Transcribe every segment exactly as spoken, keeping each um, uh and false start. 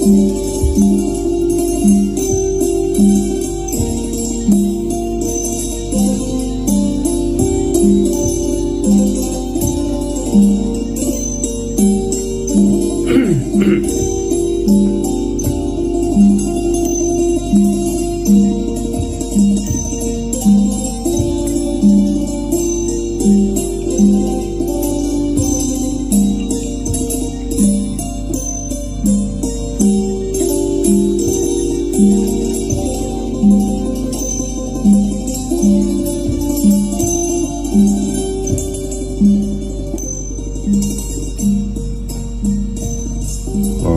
ข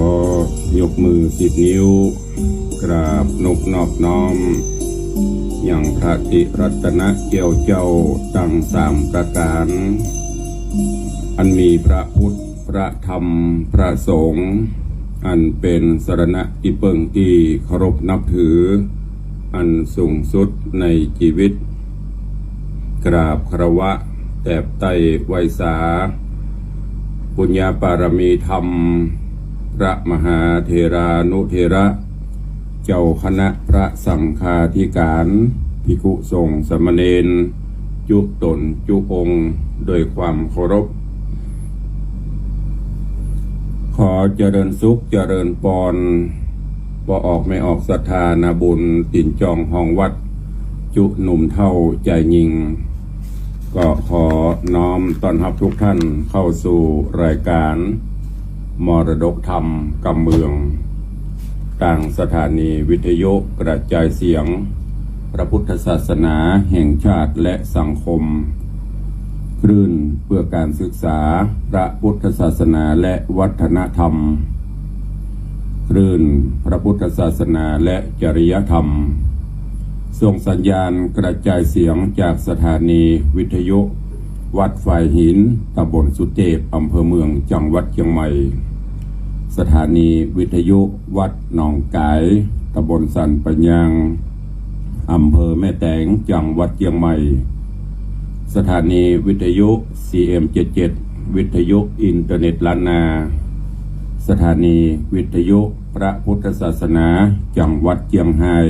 อยกมือสิบนิ้ว กราบนบนอบน้อม ยังพระติรัตนะเจียวเจ้าตังสามประก๋าน อันมีพระพุทธ พระธรรม พระสงฆ์ อันเป๋นสรณะตี้เปิ้งตี้เคารพนับถือ อันสูงสุดในจีวิต กราบคารวะแตบไต้ไหว้สา ปุญญาปารมีธรรม พระมหาเถรานุเถระ เจ้าคณะพระสังฆาธิก๋าน ภิกขุสงฆ์สามเณร จุ๊ต๋นจุ๊องค์ โดยความเคารพ ขอเจริญสุขเจริญปอน ป้อออกแม่ออกศรัทธานาบุญ ตี๋นจองฮองวัด จุ๊หนุ่มเฒ่าจายญิง ก็ขอน้อมต้อนฮับทุกท่านเข้าสู่รายการมรดกธรรมกำเมือง ตางสถานีวิทยุกระจายเสียงพระพุทธศาสนาแห่งชาติและสังคม คลื่นเพื่อการศึกษาพระพุทธศาสนาและวัฒนธรรม คลื่นพระพุทธศาสนาและจริยธรรม ส่งสัญญาณกระจายเสียงจากสถานีวิทยุวัดฝายหิน ตำบลสุเตพ อำเภอเมือง จังหวัดเจียงใหม่ สถานีวิทยุวัดหนองก๋าย ตำบลสันป่ายยาง อำเภอแม่แตง จังหวัดเจียงใหม่ สถานีวิทยุ ซีเอ็มเจ็ดเจ็ด วิทยุอินเทอร์เน็ตล้านนา สถานีวิทยุพระพุทธศาสนาจังหวัดเจียงฮาย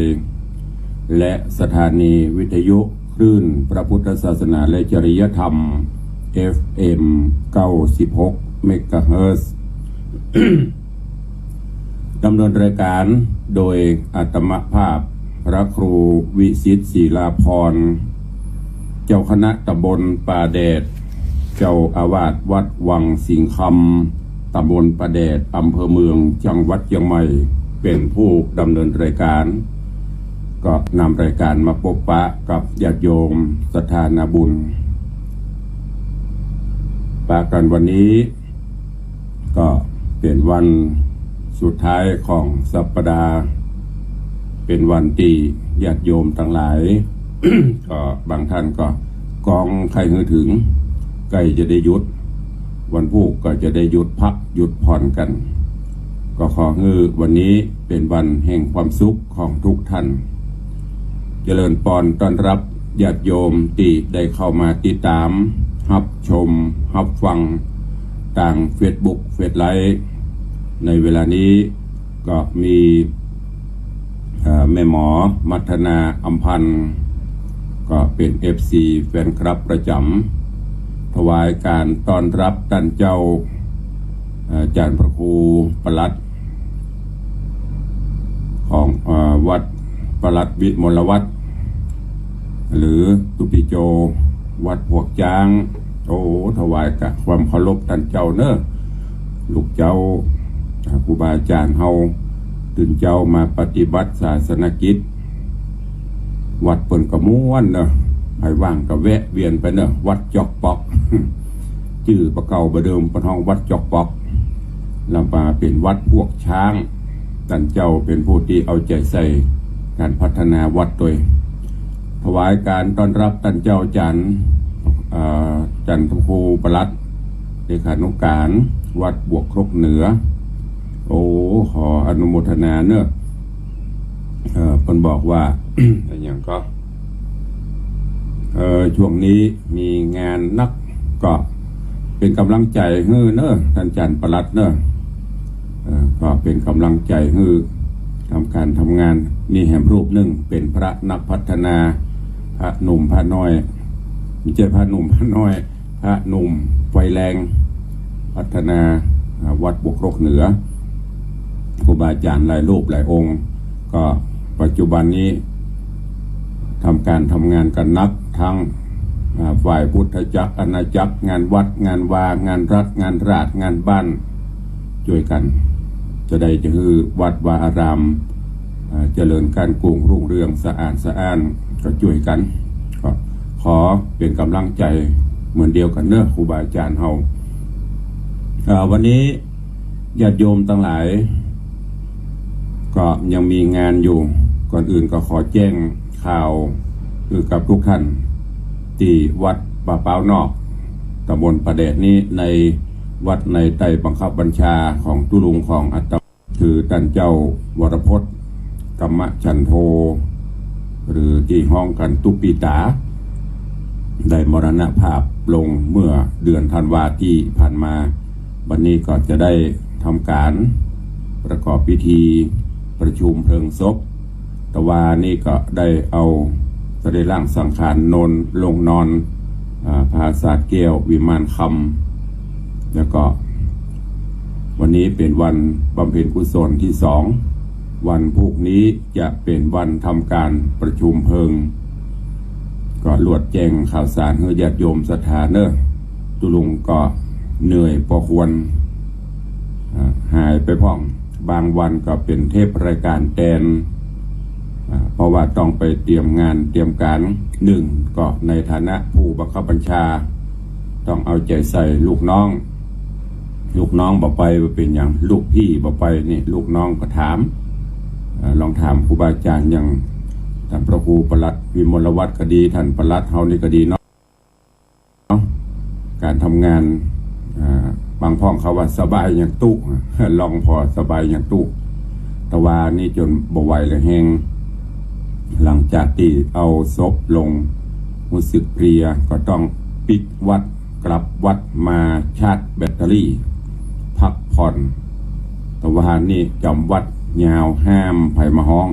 และสถานีวิทยุคลื่นพระพุทธศาสนาและจริยธรรม เอฟเอ็ม เก้าสิบหก เมกะเฮิรตซ์ ดำเนินรายการโดยอาตมาภาพพระครูวิสิทธิ์ศิลาภรณ์ เจ้าคณะตำบลป่าแดด เจ้าอาวาสวัดวังสิงห์คำ ตำบลป่าแดด อำเภอเมือง จังหวัดเจียงใหม่ เป๋นผู้ดำเนินรายการ ก็นำรายการมาปบปะกับญาติโยมศรัทธานาบุญ ปะกั๋นวันนี้ ก็เป๋นวันสุดท้ายของสัปดาห์ เป๋นวันตี้ญาติโยมตังหลาย ก็บางท่านก็กองใค่หื้อเถิง ใก้จะได้หยุด วันพูกก็จะได้หยุดพักหยุดผ่อนกั๋น ก็ขอหื้อวันนี้เป๋นวันแห่งความสุขของทุกท่าน เจริญปอนต้อนฮับญาติโยมตี้ได้เข้ามาติดต๋าม ฮับชม ฮับฟัง ตางเฟซบุ๊ก เฟซไลฟ์ ในเวลานี้ก็มี เอ่อ แม่หมอ มัทนา อำพันธ์ ก็เป๋น เอฟซี แฟนคลับประจ๋ำ ถวายก๋านต้อนฮับต้านเจ้า เอ่อ อาจ๋ารย์พระครูปลัด ของ เอ่อ วัดปลัดวิมลวัฒน์ หรือตุ๊ปิโจ วัดพวกจ๊าง โอ้ ถวายกะความเคารพต้านเจ้าเน่อ ลูกเจ้า อ่า ครูบาอาจ๋ารย์เฮา ตื่นเจ๊ามาปฏิบัติศาสนกิจ วัดเปิ้นก็ม่วนเน่อ ใผว่างก็แวะเวียนไปเน่อ วัดจอกปอก จื้อบ่าเก่าบ่าเดิม เปิ้นฮ้องวัดจอกปอก แล้วมาเป๋นวัดพวกจ๊าง ต้านเจ้าเป๋นผู้ตี้เอาใจ๋ใส่ก๋านพัฒนาวัดตวย ถวายก๋านต้อนฮับต้านเจ้าอาจ๋ารย์ เอ่อ อาจ๋ารย์พระครูปลัด เลขานุก๋านวัดบวกครกเหนือ โอ้ ขออนุโมทนาเน่อ เอ่อ เปิ้นบอกว่า อะหยังก็ เอ่อ ช่วงนี้มีงานนัก ก็เป๋นก๋ำลังใจ๋หื้อเน่อ ต้านอาจ๋ารย์ปลัดเน่อ เอ่อ ก็เป๋นก๋ำลังใจ๋หื้อ ทำก๋านทำงาน นี่แหมรูปนึ่งเป๋นพระนักพัฒนา พระหนุ่มพระน้อย บ่ใจ้พระหนุ่มพระน้อย พระหนุ่มไฟแรง พัฒนา อ่า วัดบวกครกเหนือ ครูบาอาจ๋ารย์หลายรูปหลายองค์ ก็ปัจจุบันนี้ ทำก๋านทำงานกั๋นหนัก ตึง อ่า ฝ่ายพุทธจักร อาณาจักร งานวัด งานวา งานรัฐ งานราษฎร์ งานบ้าน จ้วยกั๋น จะได้จะหื้อวัดวาอาราม อ่า เจริญก้านกุ้งรุ่งเรือง สะอาดสะอ้าน ก็จ้วยกั๋น ก็ขอเป๋นก๋ำลังใจ๋เหมือนเดียวกั๋นเนาะ ครูบาอาจ๋ารย์เฮา อ่า วันนี้ ญาติโยมตังหลาย ก็ยังมีงานอยู่ ก่อนอื่นก็ขอแจ้งข่าวหื้อกับกู้ต้าน ตี้วัดป่าป๊าวนอก ตำบลป่าแดดนี้ ในวัดในใต้บังคับบัญชาของตุ๊ลุงของอาตมา คือต้านเจ้าวรพจน์ กัมมะฉันโท หรือตี้ฮ้องกั๋นตุ๊ปีต๋า ได้มรณภาพลงเมื่อเดือนธันวาตี้ผ่านมา บัดนี้ก็จะได้ทำก๋านประกอบพิธีประชุมเพลิงศพ ตะวานี้ก็ได้เอาสรีระสังขารโนนลงนอน อ่า ปราสาทแก้ววิมานคำ แล้วก็วันนี้เป๋นวันบำเพ็ญกุศลตี้สอง วันพูกนี้จะเป๋นวันทำก๋านประชุมเพลิง ก็ลวดแจ้งข่าวสารหื้อญาติโยมศรัทธาเนาะ ตุ๊ลุงก็เหนื่อยปอควร อ่า หายไปพ่อง บางวันก็เป๋นเทปรายก๋านแตน อ่า เพราะว่าต้องไปเตรียมงานเตรียมก๋าน นึ่งก็ในฐานะผู้บังคับบัญชา ต้องเอาใจ๋ใส่ลูกน้อง ลูกน้องบ่ไปบ่เป๋นหยัง ลูกพี่บ่ไปนี่ ลูกน้องก็ถาม อ่า ลองถามครูบาอาจ๋ารย์อย่างต้านพระครูปลัดวิมลวัฒน์ก็ดี ต้านปลัดเฮานี่ก็ดีเนาะ ก๋านทำงาน อ่า บางพ่องเขาว่าสบายหยังตุ๊ ลองผ่อสบายหยังตุ๊ ตะวานี้จ๋นบ่ไหวแล้วแฮง หลังจากตี้เอาศพลง ฮู้สึกเพลีย ก็ต้องปิ๊กวัด กลับวัดมาชาร์จแบตเตอรี่ พักผ่อน ตะวานี้จ๋ำวัดยาว ห้ามใผมาฮ้อง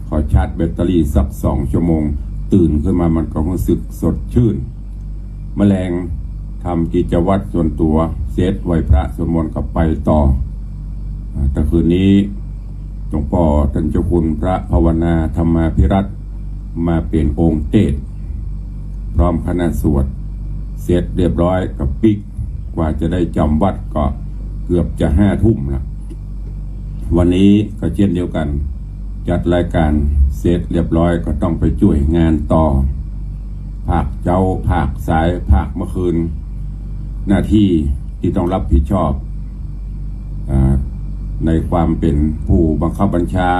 ขอชาร์จแบตเตอรี่สักสองชั่วโมง ตื่นขึ้นมามันก็ฮู้สึกสดชื่น มะแลงทำกิจวัตรส่วนตั๋วเสร็จ ไหว้พระสวดมนต์ก็ไปต่อ อ่า แต่คืนนี้หลวงป้อต้านเจ้าคุณพระภาวนาธรรมาภิรัตน์ มาเป๋นองค์เตสน์ พร้อมคณะสวด เสร็จเรียบร้อยก็ปิ๊ก กว่าจะได้จ๋ำวัดก็เกือบจะห้าทุ่มละ วันนี้ก็เช่นเดียวกั๋น จัดรายก๋านเสร็จเรียบร้อยก็ต้องไปจ้วยงานต่อ ภาคเจ๊า ภาคสาย ภาคเมื่อคืน หน้าตี้ตี้ต้องรับผิดชอบ อ่า ในความเป๋นผู้บังคับบัญชา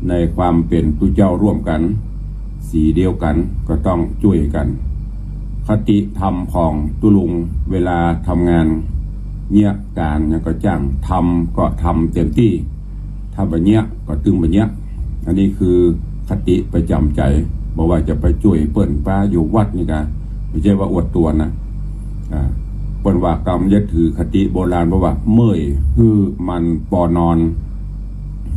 ในความเป๋นตุ๊เจ้าร่วมกั๋น สีเดียวกั๋น ก็ต้องจ้วยกั๋น คติธรรมของตุ๊ลุงเวลาทำงาน เยียะก๋านหยังก็จ้าง ทำก็ทำเต๋มตี้ ถ้าบ่เยียะก็ตึงบ่เยียะ อันนี้คือคติประจ๋ำใจ๋ บ่ว่าจะไปจ้วยเปิ้นปาอยู่วัดนี่กา บ่ใจ้ว่าอวดตั๋วนะ อ่า เปิ้นว่ากำยึดถือคติโบราณ เพราะว่าเมื่อยหื้อมันปอนอน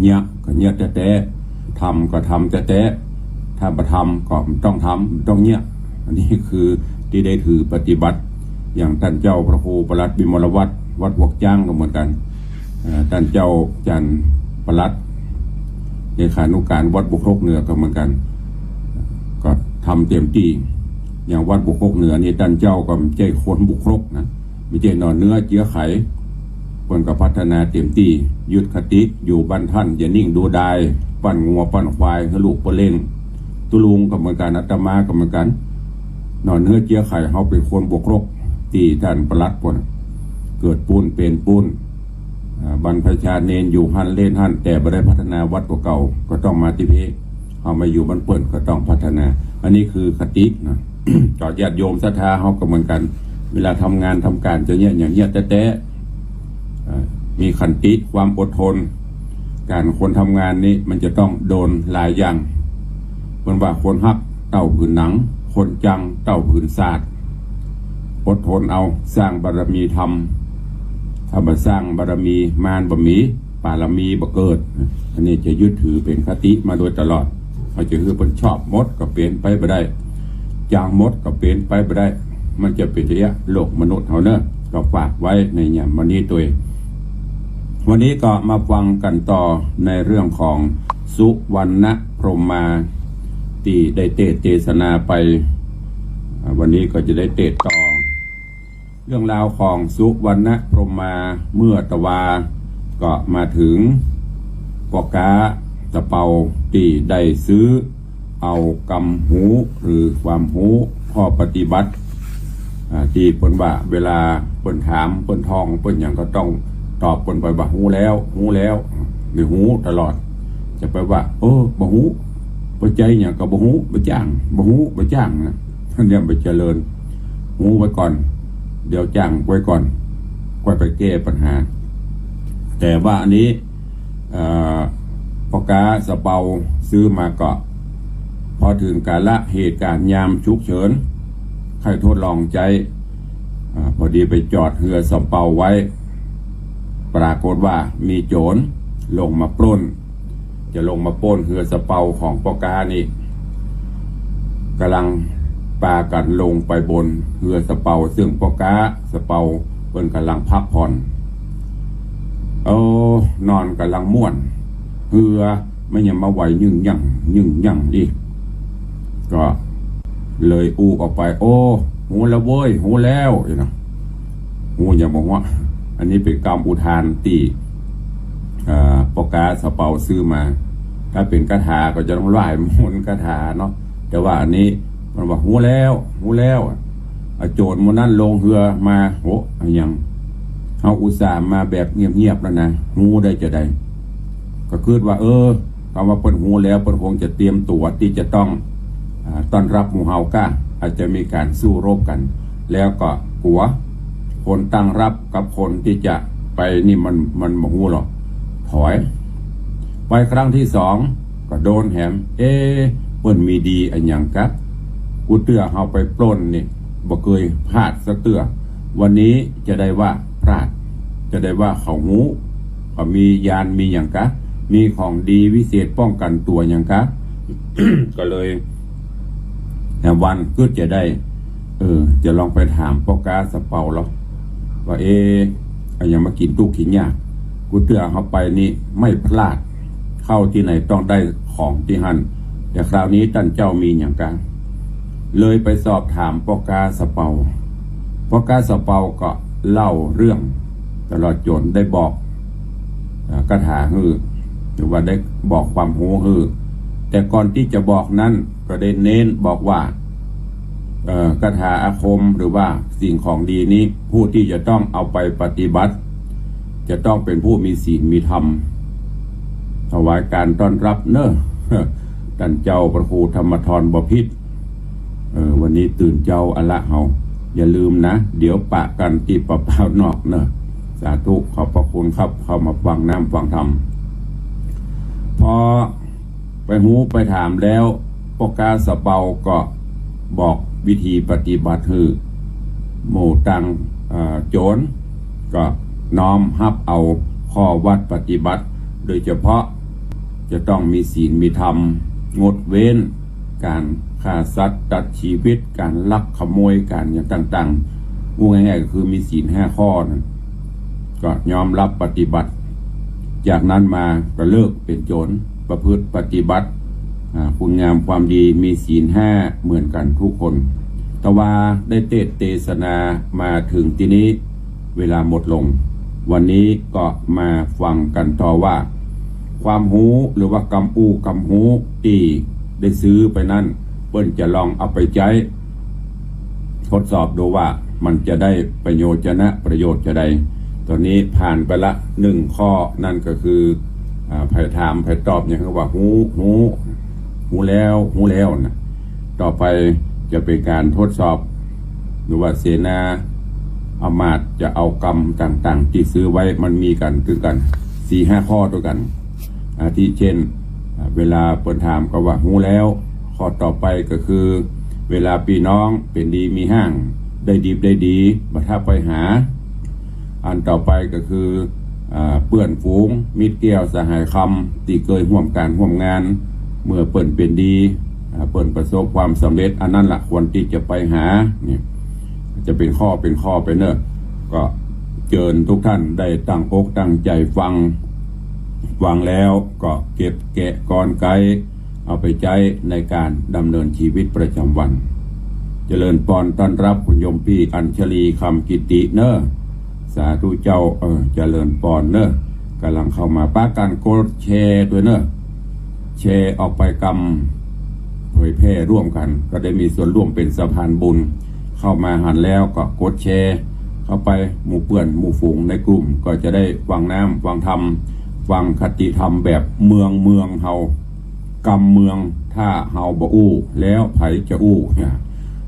เยียะก็เยียะแต๊ๆ ทำก็ทำแต๊ๆ ถ้าบ่ทำก็บ่ต้องทำ บ่ต้องเยียะ อันนี้คือตี้ได้ถือปฏิบัติ อย่างต้านเจ้าพระครูปลัดวิมลวัฒน์ วัดบวกจ๊างก็เหมือนกั๋น เอ่อ ต้านเจ้าจันทร์ปลัด เลขานุก๋านวัดบวกครกเหนือก็เหมือนกั๋น ก็ทำเต๋มตี้ อย่างวัดบวกครกเหนือนี่ต้านเจ้าก็บ่ใจ้คนบวกครกนะ บ่ใจ้หน่อเนื้อเจื้อไข เปิ้นก็พัฒนาเต๋มตี้ ยึดคติอยู่บ้านต้านอย่านิ่งดูดาย ปั้นงัวปั้นควายหื้อลูกเปิ้นเล่น ตุ๊ลุงก็เหมือนกั๋น อาตมาก็เหมือนกั๋น หน่อเนื้อเจื้อไขเฮาเป๋นคนบวกครก ตี้ต้านปลัดเปิ้น เกิดปู๊นเป๋นปู๊น อ่า บรรพชาเณรอยู่หั้นเล่นหั้น แต่บ่ได้พัฒนาวัดกว่าเก่า ก็ต้องมาตี้เพ เฮามาอยู่บ้านเปิ้นก็ต้องพัฒนา อันนี้คือคตินะ ก็ญาติโยมศรัทธาเฮาก็เหมือนกั๋น เวลาทำงานทำก๋านจะเยียะหยังเยียะแต๊ๆ เอ่อ มีขันติความอดทน ก๋านคนทำงานนี้มันจะต้องโดนหลายอย่าง เปิ้นว่าคนฮักเต้าผืนหนัง คนจังเต้าผืนสาด อดทนเอา สร้างบารมีธรรม ถ้าบ่สร้างบารมี มารบ่มี ปารมีบ่เกิด อันนี้จะยึดถือเป๋นคติมาโดยตลอด เฮาจะหื้อเปิ้นชอบหมดก็เป๋นไปบ่ได้ จังหมดก็เป๋นไปบ่ได้ มันจะเป๋นอย่างเอี้ย โลกมนุษย์เฮาเนาะ ก็ฝากไว้ในยามวันนี้ตวย วันนี้ก็มาฟังกั๋นต่อในเรื่องของสุวรรณพรหมา ตี้ได้เตสน์เตสนาไป อ่า วันนี้ก็จะได้เตสน์ต่อ เรื่องราวของสุวรรณพรหมาเมื่อตะวา ก็มาเถิงป้อก๊าสะเปาตี้ได้ซื้อเอากำฮู้หรือความฮู้ข้อปฏิบัติ อ่า ตี้เปิ้นว่าเวลาเปิ้นถามเปิ้นท้องเปิ้นหยังก็ต้องตอบเปิ้นไปว่าฮู้แล้ว ฮู้แล้ว หรือฮู้ตลอด จะไปว่า เออ บ่ฮู้ บ่ใจ้หยังก็บ่ฮู้ บ่จ้าง บ่ฮู้ บ่จ้างนะ อันเนี้ยบ่เจริญ ฮู้ไว้ก่อน เดี๋ยวจ้างไว้ก่อน ก่อยไปแก้ปัญหา แต่ว่าอันนี้ เอ่อ ป้อก๊าสะเปาซื้อมาก็ พอเถิงกาละเหตุก๋ารณ์ยามฉุกเฉิน ใค่ทดลองใจ๊ อ่า พอดีไปจอดเฮือสะเปาไว้ ปรากฏว่ามีโจ๋รลงมาปล้น จะลงมาปล้นเฮือสะเปาของป้อก๊านี่ ก่ำลังปากั๋นลงไปบนเฮือสะเปา ซึ่งป้อก๊าสะเปาเปิ้นก่ำลังพักผ่อน โอ้ นอนก่ำลังม่วน เฮือมันยังมาไหวยึ่งยั่ง ยึ่งยั่งอี้ ก็เลยอู้ออกไป โอ้ ฮู้แล้วเว้ย ฮู้แล้ว อี้เนาะ ฮู้หยังบ่ฮู้ อันนี้เป๋นกำอุทานตี้ เอ่อ ป้อก๊าสะเปาซื้อมา ถ้าเป๋นคาถาก็จะต้องหลายมนต์คาถาเนาะ แต่ว่าอันนี้มันว่า ฮู้แล้ว ฮู้แล้ว อ่ะ โจ๋รหมู่นั้นลงเฮือมา โห อะหยัง เฮาอุตส่าห์มาแบบเงียบๆ แล้วนะ ฮู้ได้จาใด ก็กึ๊ดว่า เออ กำว่าเปิ้นฮู้แล้ว เปิ้นคงจะเตรียมตั๋วตี้จะต้อง อ่า ต้อนรับหมู่เฮาก้า อาจจะมีก๋านสู้รบกั๋น แล้วก็กั๋ว คนตั้งรับกับคนตี้จะไปนี่มัน มันบ่ฮู้หรอก ถอย ไปครั้งตี้สอง ก็โดนแหม เอ๊ะ เปิ้นมีดีอะหยังกะ กูเตื้อเฮาไปปล้นนี่ บ่เกยพลาดสักเตื้อ วันนี้จะได้ว่าพลาด จะได้ว่าเขาฮู้ เขามีญาณมีหยังกะ มีของดีวิเศษป้องกั๋นตั๋วหยังกะ ก็เลย แหมวันกึ๊ดจาใด เออ จะลองไปถามป้อก๊าสะเปาลอ ว่า เอ๊ะ อะหยังมากิ๋นตุ๊กข์กิ๋นยาก กูเตื้อเฮาไปนี่ไม่พลาด เข้าตี้ไหนต้องได้ของตี้หั้น แต่คราวนี้ต้านเจ้ามีหยังกะ เลยไปสอบถามป้อก๊าสะเปา ป้อก๊าสะเปาก็เล่าเรื่อง ตลอดจ๋นได้บอก เอ่อ คาถาหื้อ หรือว่าได้บอกความฮู้หื้อ แต่ก่อนตี้จะบอกนั้นก็ได้เน้นบอกว่า เอ่อ คาถาอาคมหรือว่าสิ่งของดีนี้ ผู้ตี้จะต้องเอาไปปฏิบัติ จะต้องเป๋นผู้มีศีลมีธรรม ถวายก๋านต้อนรับเน่อ ต้านเจ้าพระครูธรรมธรบพิตร เออ วันนี้ตื่นเจ๊าอะละเฮา อย่าลืมนะ เดี๋ยวปะกั๋นตี้ป่าเปล่านอกเน่อ สาธุ ขอบพระคุณครับ เข้ามาฟังน้ำฟังธรรม พอไปฮู้ไปถามแล้ว ป้อก๊าสะเปาก็บอกวิธีปฏิบัติหื้อ หมู่ตัง เอ่อ โจ๋รก็น้อมฮับเอาข้อวัตรปฏิบัติ โดยเฉพาะจะต้องมีศีลมีธรรม งดเว้นก๋านฆ่าสัตว์ตัดชีวิต ก๋านลักขโมย ก๋านหยังต่างๆ อู้ง่ายๆ ก็คือมีศีลห้าข้อนั้น ก็น้อมฮับปฏิบัติ จากนั้นมาก็เลิกเป๋นโจ๋ร ประพฤติปฏิบัติ อ่า คุณงามความดี มีศีลห้าเหมือนกั๋นทุกคน แต่ว่าได้เตสน์เตสนามาเถิงตี้นี้ เวลาหมดลง วันนี้ก็มาฟังกั๋นต่อว่า ความฮู้หรือว่ากำอู้กำฮู้ตี้ได้ซื้อไปนั้น เปิ้นจะลองเอาไปใจ๊ ทดสอบดูว่ามันจะได้ประโยชน์จะนะ ประโยชน์จาใด ต๋อนนี้ผ่านไปละหนึ่งข้อ นั่นก็คือ อ่า ใผถามใผตอบหยังว่าฮู้ ฮู้ ฮู้แล้ว ฮู้แล้วนะ ต่อไปจะเป๋นก๋านทดสอบ หรือว่าเสนาอามาตย์จะเอากำต่างๆ ตี้ซื้อไว้ มันมีกั๋นตึงกั๋นสี่ห้าข้อตวยกั๋น อาทิเช่น อ่า เวลาเปิ้นถามก็ว่าฮู้แล้ว ข้อต่อไปก็คือ เวลาปี้น้องเป๋นดีมีฮ้าง ได้ดิบได้ดี บ่ถ้าไปหา อันต่อไปก็คือ อ่า เปื้อนฝูง มิตรแก้วสหายคำ ตี้เกยฮ่วมก๋านฮ่วมงาน เมื่อเปิ้นเป๋นดี อ่า เปิ้นประสบความสำเร็จ อันนั้นละควรตี้จะไปหา เนี่ย จะเป๋นข้อเป๋นข้อไปเน่อ ก็เจิญทุกท่านได้ตั้งอกตั้งใจ๋ฟัง ฟังแล้วก็เก็บแกะกลไก เอาไปใจ๊ในก๋านดำเนินชีวิตประจ๋ำวัน เจริญปอน ต้อนฮับคุณโยมปี้อัญชลี คำกิติเน่อ สาธุเจ้า เออ เจริญปอนเน่อ ก่ำลังเข้ามา ปากั๋นกดแชร์ตวยเน่อ แชร์ออกไปกำ เผยแพร่ร่วมกั๋น ก็ได้มีส่วนร่วมเป๋นสะพานบุญ เข้ามาหันแล้วก็กดแชร์เข้าไป หมู่เปื้อนหมู่ฝูงในกลุ่ม ก็จะได้ฟังน้ำฟังธรรม ฟังคติธรรมแบบเมืองเมืองเฮา กำเมือง ถ้าเฮาบ่อู้ แล้วใผจะอู้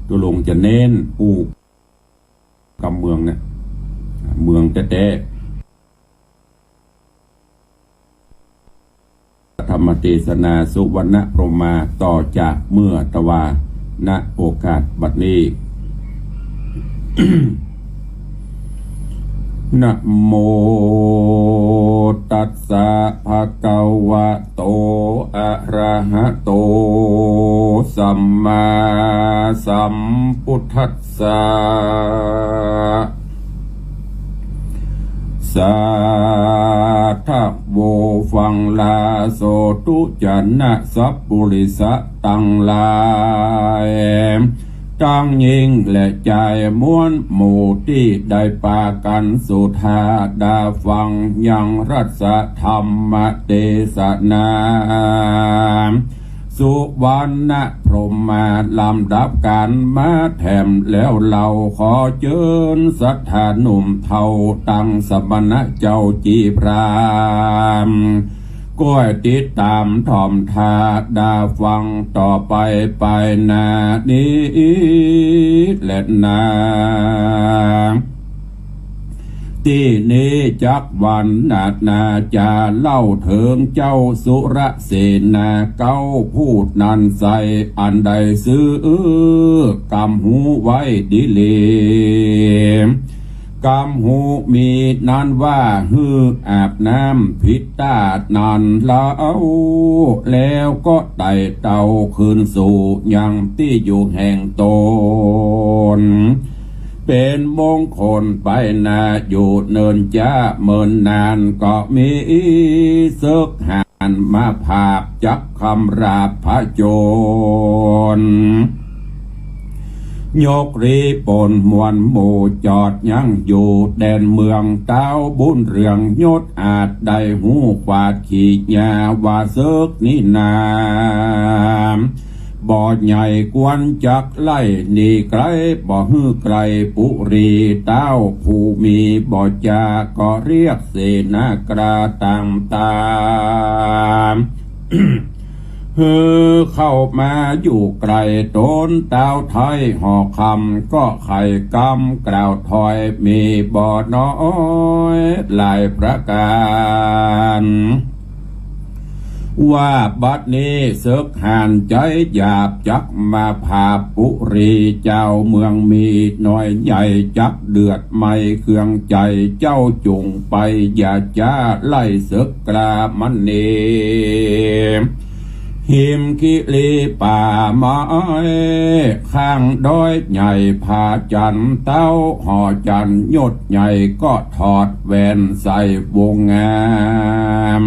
ตกลงจะเน้นอู้กำเมืองเนี่ย เมืองแต๊ๆ ธรรมเตสนาสุวรรณพรหมา ต่อจากเมื่อตะวา ณ โอกาสบัดนี้ นะโมตัสสะ ภะคะวะโต อะระหะโต สัมมาสัมพุทธัสสะ สาธะโว ฟังลาโสธุ จะนะสัพปุริสะตังหลาย ตังญิงและจาย มวลหมู่ตี้ได้ปากั๋นสุทาดาฟังยังรัสธรรมเตสนา สุวรรณพรหมา ลำดับกั๋นมาแถมแล้ว เฮาขอเจิญศรัทธาหนุ่มเฒ่าตังสมณะเจ้าจีพราหมณ์ ก้อยติดต๋ามถ่อมทาดาฟังต่อไปไปหน้านี้แลนา ตี้นี้จักวรรณนาจาเล่าเถิงเจ้าสุรเสนาเก๊าผู้นั้นไซร้ อันได้ซื่อกำฮูไว้ดีหลี กำฮูมีนั้นว่า หื้ออาบน้ำผิดต้านั้นเล่า แล้วก็ไต่เต้าคืนสู่ยังตี้อยู่แห่งต๋น เป๋นมงคลไปนา อยู่เนินจ๊าเมินนาน ก็มีเสิกหา อันมาผาบจักคำราบผจญ ยกรีปนมวลหมู่จอดยังอยู่แดนเมือง เต้าบุญเรืองยศอาจได้ฮู้ขวาดขีดยาว่าเสิกนี้นา บ่ใหญ่ควรจักไล่หนีไกล บ่หื้อไกลปุรี เต้าผู้มีบ่จา ก็เรียกเสนากล้าต๋ามต๋าม หื้อเข้ามาอยู่ใก้ต๋น เต้าไทยหอคำ ก็ไขกำกล่าวถอย มีบ่น้อยหลายประก๋าน ว่าบัดนี้เสิกหาญใจ๋หยาบ จักมาผาบปุรี เจ้าเมืองมีน้อยใหญ่ จักเดือดไหม้เคืองใจ๋ เจ้าจุ่งไปอย่าจ๊า ไล่เสิกกล้ามันเน่ หิมคิรีป่าไม้ ข้างดอยใหญ่ผาจันทน์ เต้าหอจันทน์ยศใหญ่ ก็ถอดแหวนใส่วงงาม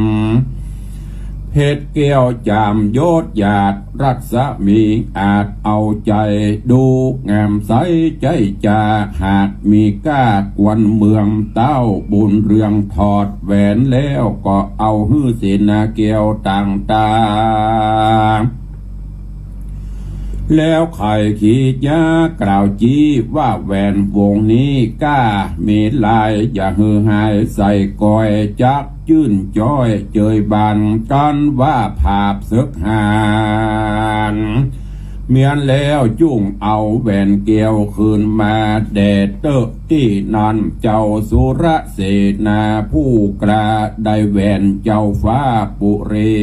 เพชรแก้วจามยศหยาดรัศมี อาจเอาใจ๋ดูงามใสใจ๊จ๋า หากมีก้ากวนเมือง เต้าบุญเรืองถอดแหวนแล้ว ก็เอาหื้อเสนาแก้วต่างต๋า แล้วไขขีดยากล่าวจี้ว่า แหวนวงนี้กล้ามีลาย อย่าหื้อหายใส่ก้อย จักจื้นจ้อยเจยบาน กั๋นว่าผาบเสิกหาญ เมี้ยนแล้วจุ่งเอาแหวนแก้วคืนมาแด่เต๊อะ ตี้นั้นเจ้าสุรเสนาผู้กล้า ได้แหวนเจ้าฟ้าปุรี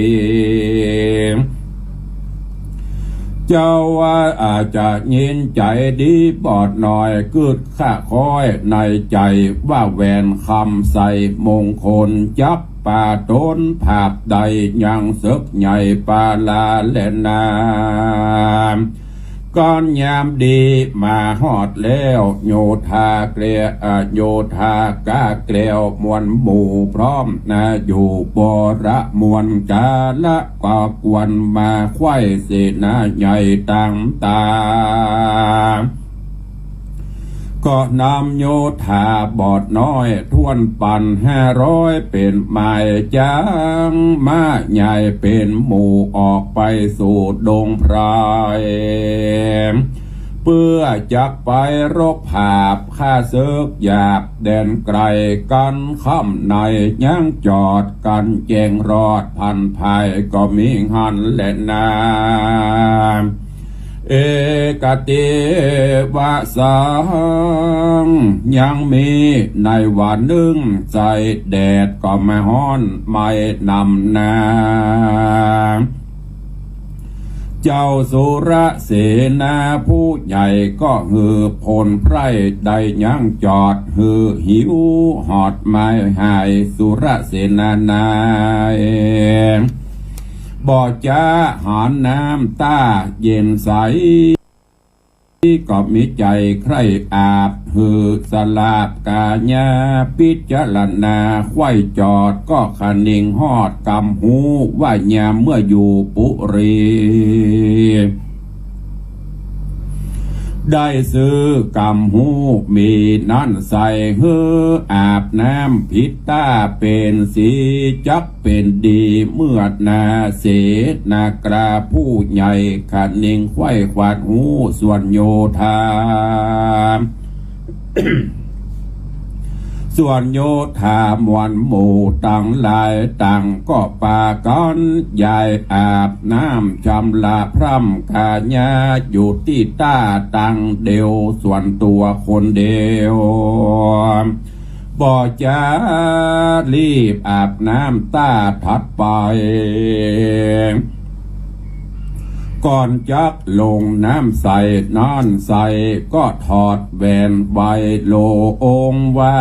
เ เจ้าว่าอาจจะยินใจ๋ดีบอดน้อย กึ๊ดค่าค้อยในใจ๋ว่าแหวนคำใส่มงคล จักป่าต๋นผาบใดยังเสิกใหญ่ปาลาแลนา ก้อนยามดีมาฮอดแล้ว โยธาเกลีย อ่า โยธากาเกลียวมวลหมู่พร้อมนา อยู่บระมวลกาละ ก็ควรมาไขว้เสนาใหญ่ตังต๋า ก็นำโยธาบอดน้อยถ้วนปันห้าร้อย เป๋นหมายจ้างม้าใหญ่เป๋นหมู่ออกไปสู่ดงไพร เปื้อจักไปรบผาบฆ่าเสิกหยาบแดนไก๋ กั๋นค่ำในยังจอดกั๋นแจ้งรอด พันภายก็มีหั้นแลนา เอกเตวะสัง ยังมีในวันนึ่ง ใจ๋แดดก็มาฮ้อนไหม้นำนา เจ้าสุรเสนาผู้ใหญ่ก็หื้อผลไพร่ได้ยังจอด หื้อหิวหอดไม้หาย สุรเสนานาย บ่จ๊าหาน้ำต้าเย็นใส ก็มีใจ๋ใคร่อาบ หื้อสลาบก๋ายา พิจารณาไขว้จอด ก็คะนิงฮอดกำฮู้ ว่ายามเมื่ออยู่ปุรี ได้ซื้อกำฮู้มีนั้นใส่ หื้ออาบน้ำผิดต้าเป๋นสี จักเป๋นดีเมื่อนา เสนากราผู้ใหญ่ คะนิงไขว้ขวาดฮู้ ส่วนโยธา ส่วนโยธามวลหมู่ตังหลายต่างก็ปากั๋นยายอาบน้ำชำระพร่ำก๋ายา อยู่ตี้ต้าตังเดียว ส่วนตั๋วคนเดียว บ่จ๊ารีบอาบน้ำต้าถัดไป ก่อนจักลงน้ำใส่นั้นใส่ ก็ถอดแหวนไว้โลองค์วา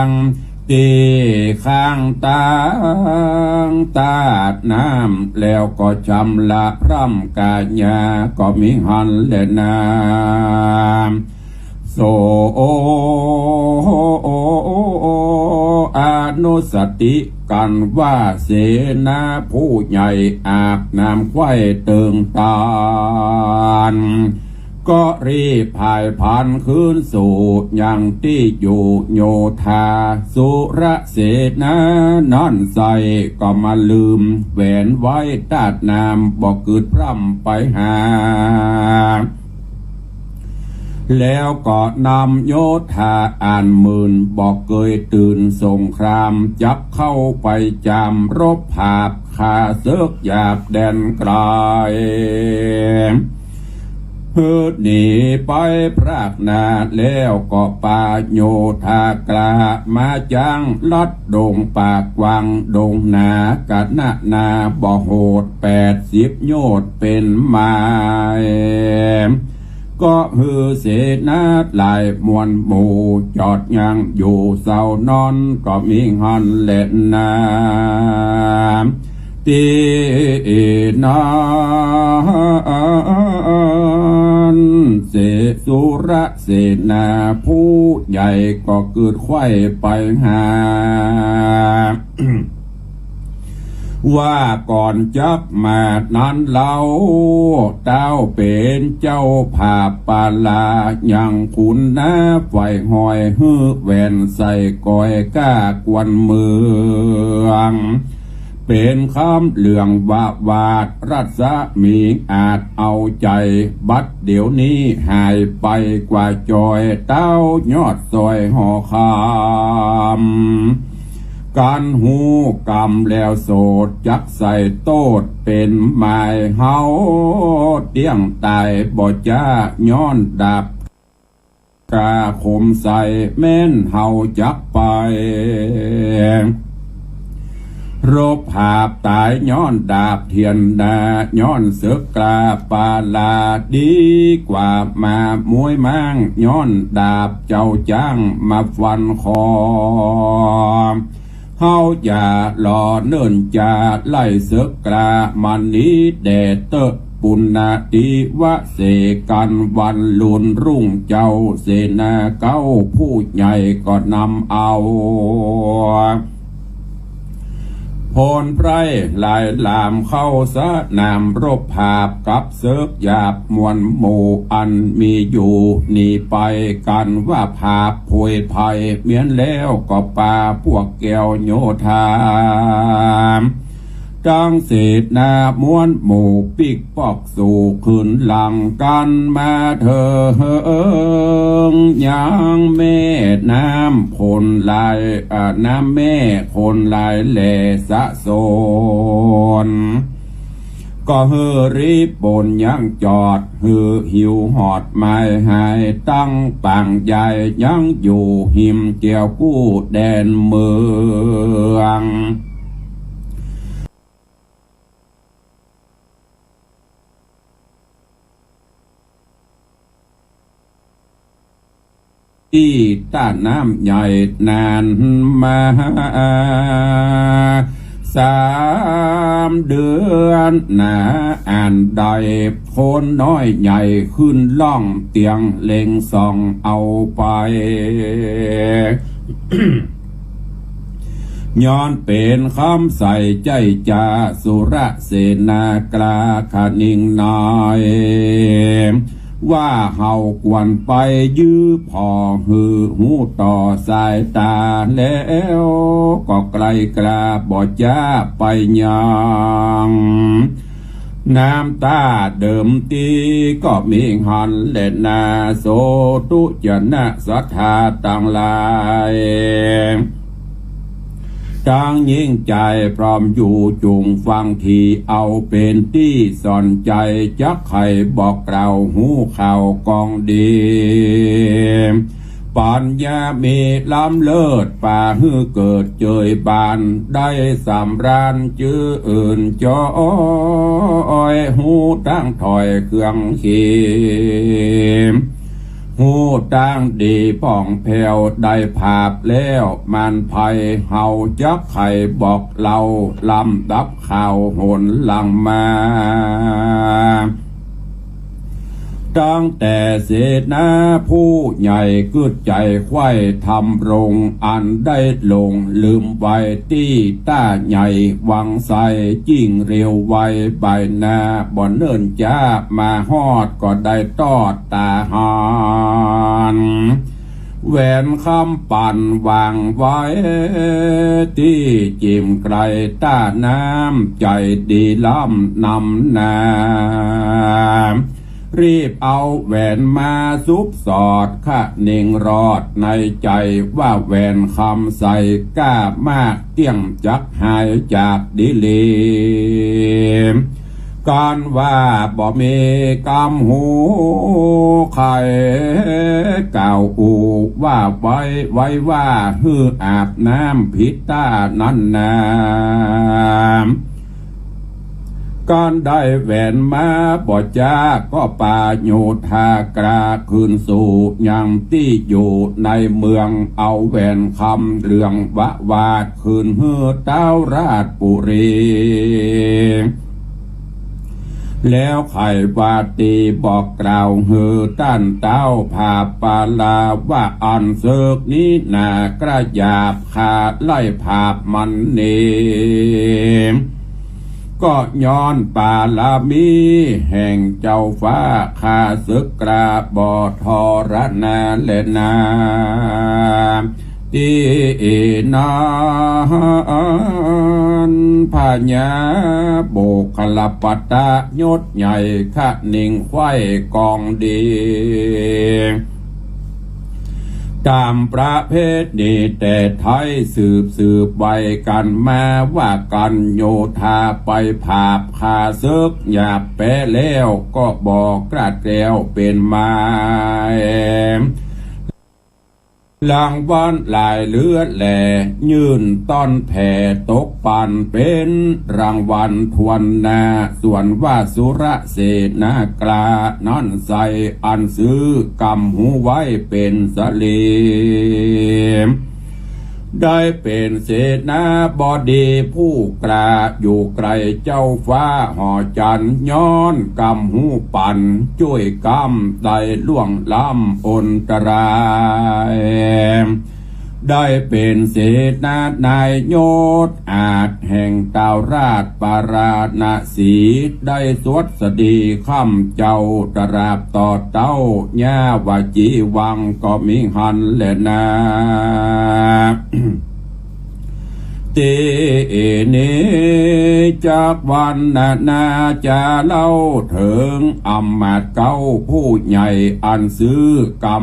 ง ตี้ข้างตังต้าน้ำ แล้วก็ชำระพร่ำก๋ายา ก็มีหั้นแลนา โส อนุสติกั๋นว่า เสนาผู้ใหญ่อาบน้ำไขว้เติงตาน ก็รีบผายพลันคืนสู่ยังตี้อยู่ โยธาสุรเสนานั้นใส่ ก็มาลืมแหวนไว้ต้าน้ำ บ่กึ๊ดพร่ำไปหา แล้วก็นำโยธาอันหมื่นบ่เกยตื่นสงคราม จักเข้าไปจามรบผาบฆ่าเสิกหยาบแดนไก๋ หื้อหนีไปพรากหน้า แล้วก็ปาโยธากล้า มาจ๊างลัดดงป่ากว้างดงหนา กะนะนาบ่โหดแปดสิบโยชน์เป๋นหมาย ก็หื้อเสนาหลายมวลหมู่ จอดยังอยู่เซานอน ก็มีหั้นแลนา ตี้นั้นเส สุรเสนาผู้ใหญ่ก็กึ๊ดไขว้ไปหา ว่าก่อนจักมานั้นเล่า เต้าเป๋นเจ้าผาบปาลา ยังขุนนาฝ่ายห้อย หื้อแหวนใส่ก้อยก้ากวนเมือง เป๋นคำเหลืองวาวาด รัศมีอาจเอาใจ๋ บัดเดี๋ยวนี้หายไปกว่าจอย เต้ายอดซอยหอคำ กั๋นฮู้กำแล้วโสด จักใส่โต้ษเป๋นหมาย เฮาเตี้ยงต๋ายบ่จ๊า ย้อนดาบกาคมใส่ แม้นเฮาจักไป รบหาบต๋ายย้อนดาบเตียนนา ย้อนเสิกกล้าปาลา ดีกว่ามาม้วยม้างย้อนดาบเจ้าจ๊างมาฟันคอ เฮาอย่าหล่อเนิ่นจา ไล่เสิกกล้ามาหนีแด่เต๊อะ ปุณณะติวะเสกัน วันลุนรุ่งเจ้าเสนาเก๊าผู้ใหญ่ก็นำเอา พลไพร่หลายหลามเข้าสนามรบหาบกับเสิกหยาบมวลหมู่อันมีอยู่ หนีไปกั๋นว่าผาบโผยภัย เมี้ยนแล้วก็ปาพวกแก้วโยธา ตังเสนามวลหมู่ปิ๊กป๊อกสู่คืนหลังกั๋นมาเถิง ยังแม่น้ำคนหลาย อ่า น้ำแม่คนหลายแหล่สะสน ก็หื้อรีบปนยังจอด หื้อหิวหอดไม้หาย ตังปางใหญ่ยังอยู่หิมเจียวกู้แดนเมือง ตี้ต้าน้ำใหญ่นานมา สามเดือนหนา อันใดคนน้อยใหญ่ขึ้นล่องเตียงเล็งส่องเอาไป ย้อนเป๋นคำใส่ใจ๊จ่าสุรเสนากล้าขะนิงน้อย ว่าเฮาควรไปยื้อผ่อหื้อฮู้ต่อสายต๋า แล้วก็ไกลกล้าบ่จ๊าไปยัง น้ำต้าเดิมตี้ก็มีหันแลนา โสธุจนะศรัทธาตังหลาย ตังยิ่งใจ๋พร้อมอยู่จุ่งฟังที เอาเป๋นตี้สอนใจ๋ จักใค่บอกกล่าวฮู้ข่าวกองดี ปัญญามีล้ำเลิศ ปาหื้อเกิดเจยบาน ได้สำราญจื้นจอย ฮู้ตั้งถ้อยเครื่องขี ฮู้ตั้งดีผ่องแผ้ว ได้ผาบแล้วมานภัย เฮาจักใค่บอกเล่า ลำดับข่าวหนหลังมา ตั้งแต่เสนาผู้ใหญ่กึ๊ดใจ๋ใค่ทำรง อันได้หลงลืมไว้ตี้ต้าใหญ่วังไส ยิ่งเร็วไว บ่ายหน้าบ่เนิ่นจ๊า มาฮอดก็ได้ตอดต๋าหัน แหวนคำปันวางไว้ตี้จิ่มไกล ต้าน้ำใจ๋ดีล้ำนำนา รีบเอาแหวนมาสุบสอด คะเน่งรอดในใจ๋ ว่าแหวนคำใสกล้ามาก เตี้ยงจักหายจากดีหลี การว่าบ่มีกำฮู้ ใค่กล่าวอู้ว่าไว้ ไว้ว่าหื้ออาบน้ำผิดต้านั้นนา การได้แหวนมาบ่จ๊า ก็ปาโยธากราคืนสู่ยังตี้อยู่ในเมือง เอาแหวนคำเหลืองวะวาดคืนหื้อต้าวราชบุรี แล้วใค่ว่าตี้บอกกล่าวหื้อต้านต้าวผาบปาลา ว่าอันเสิกนี้หนากระหยาบ ข้าไล่ผาบมันหนี ก็ย้อนปารามีแห่งเจ้าฟ้า ข้าเสิกกล้าบ่ทรนาแลนา ตี้นั้น พญาโบกขลปัตตะยศใหญ่ คะเน่งใค่กองดี ต๋ามประเพณีแต่ไท้สืบสืบไว้กั๋นมา ว่ากั๋นโยธาไปผาบข้าเสิกหยาบแป๊แล้ว ก็บ่กล้าแกล้วเป๋นไม้ รางวัลหลายเหลือแล ยื่นต้อนแผ่ตกปันเป๋นรางวัลถ้วนหน้า ส่วนว่าสุรเสนากล้านั้นใส อันซื่อกำหูไว้เป๋นสะเหลี่ยม ได้เป๋นเสนาบดีผู้กล้า อยู่ใก้เจ้าฟ้าหอจันทร์ ย้อนกำหูปันจ้วยกำ ได้ล่วงล้ำอันตราย ได้เป๋นเสนานายยศอาจแห่งต้าวราชปาราณสี ได้สวัสดีข้ำเจ้าตราบต่อเต้า ยาวจีวังก็มีหั้นแลนา ตี้นี้จักวรรณนาจะเล่าเถิงอำมาตย์เก๊าผู้ใหญ่อันซื่อกำ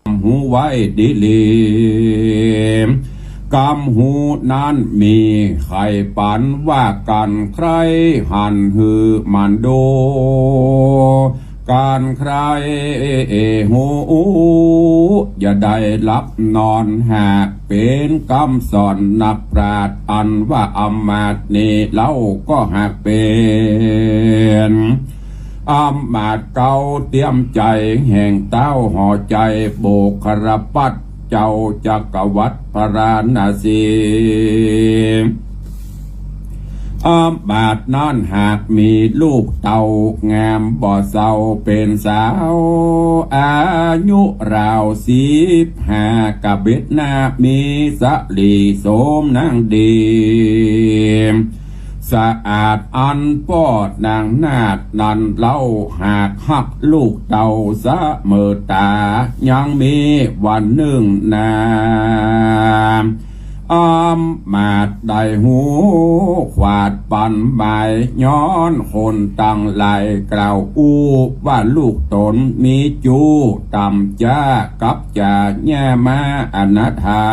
กำหูไว้ดีหลี กำหูนั้นมีใค่ปันว่ากั๋น ใคร่หันหื้อมันดู กั๋นใคร่ฮู้ อย่าได้หลับนอน หากเป๋นกำสอนนักปราชญ์ อันว่าอำมาตย์นี้เล่าก็หากเป๋น อำมาตย์เก๊าเตียมใจ๋แห่งต้าวหอใจ๋ บุคคลปัตย์เจ้าจักรวรรดิปาราณสี อำมาตย์นั้นหากมีลูกเต้างามบ่เซาเป๋นสาว อายุราวสิบห้ากะเบ็ดหน้า มีสะหลีโสมนางดี สะอาดอันป้อนางนาฏนั้นเล่า หากฮักลูกเต้าเสมอต๋า ยังมีวันนึ่งนา อำมาตย์ได้ฮู้ขวาดปันหมาย ย้อนคนตังหลายกล่าวอู้ ว่าลูกต๋นมีจู้ต่ำจ๊า กับจ๋าแย่มาอนาถา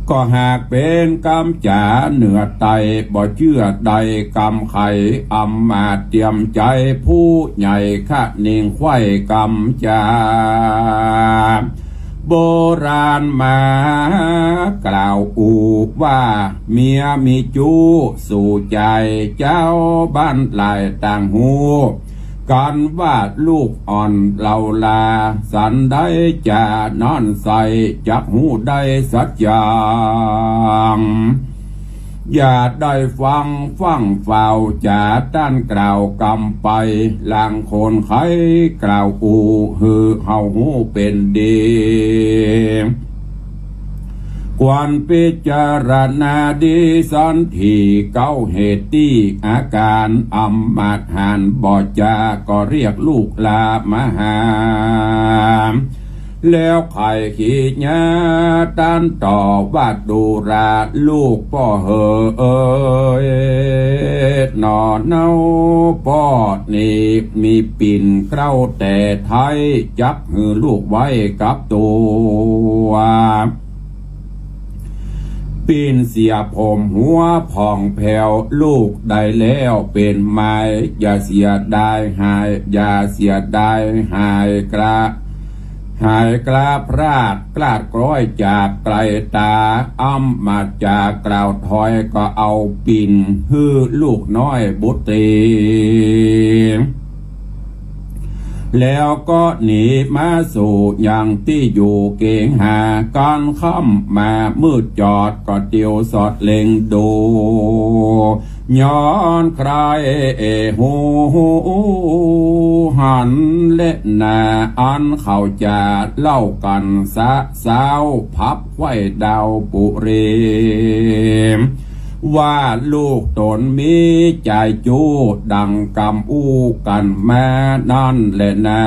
ก็หากเป๋นกำจ๋าเหนือไต้ บ่เจื้อได้กำใค่ อำมาตย์เตียมใจ๋ผู้ใหญ่คะนิงใค่กำจ๋า โบราณมากล่าวอู้ว่า เมียมีจู้สู่จาย เจ้าบ้านหลายต่างฮู้ กั๋นว่าลูกอ่อนเลาลา สันใดจ๋านั้นใส จักฮู้ได้สัจจัง อย่าได้ฟังฟั่งเฝ้าจ๋า ต้านกล่าวกำไป ลางคนใค่กล่าวอู้ หื้อเฮาฮู้เป๋นดี ควรพิจารณาดีสันที เก๊าเหตุตี้อาก๋าร อำมาตย์หันบ่จ๋า ก็เรียกลูกลามาหา แล้วใค่ขีญาต้านต่อว่า ดูราลูกป้อเหอะเอย หน่อเนาป้อนี้มีปิ่นเกล้าแต่ไท้ จักหื้อลูกไว้กับตั๋ว ปิ่นเสียผมหัวผ่องแผ้ว ลูกได้แล้วเป๋นหมาย อย่าเสียดายหาย อย่าเสียดายหายกระ หายกระพราก คลาดคล้อยจากไกลต๋า อำมาตย์จ๋ากล่าวถอย ก็เอาปิ่นหื้อลูกน้อยบุตรี แล้วก็หนีมาสู่ยังตี้อยู่เก๋งหา กั๋นค่ำมามืดจอด ก็เตียวสอดเล็งดู ย้อนใคร่ฮู้หันแลนา อันเขาจะเล่ากั๋นสะเซ้า พับไขว้ดาวปุรี ว่าลูกต๋นมีจายจู้ ดังกำอู้กั๋นมานั้นแลนา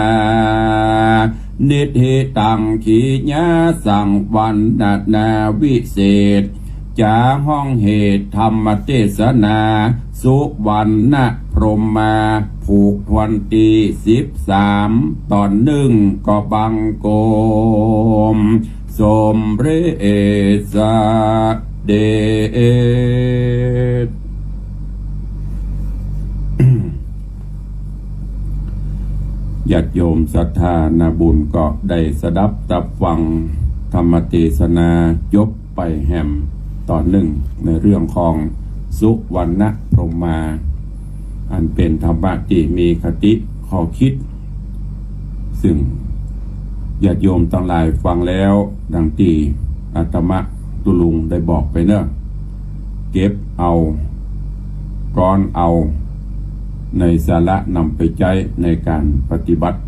นิธิตังขีญาสังวรรณนาวิเศษ จ๋าฮ้องเหตุธรรมเตสนา สุวรรณพรหมา ผูกถ้วนตี้สิบสาม ต๋อนนึ่งก็บังคม สมเร็จสะเด็จ ญาติโยมศรัทธานาบุญก็ได้สดับตับฟังธรรมเตสนาจบไปแหมต๋อนนึ่ง ในเรื่องของสุวรรณพรหมา อันเป๋นธรรมะตี้มีคติข้อคิด ซึ่งญาติโยมตังหลายฟังแล้ว ดังตี้อาตมาตุลุงได้บอกไปเนาะ เก็บเอา ก๊อนเอา ในสาระนำไปใจ๊ในก๋านปฏิบัติ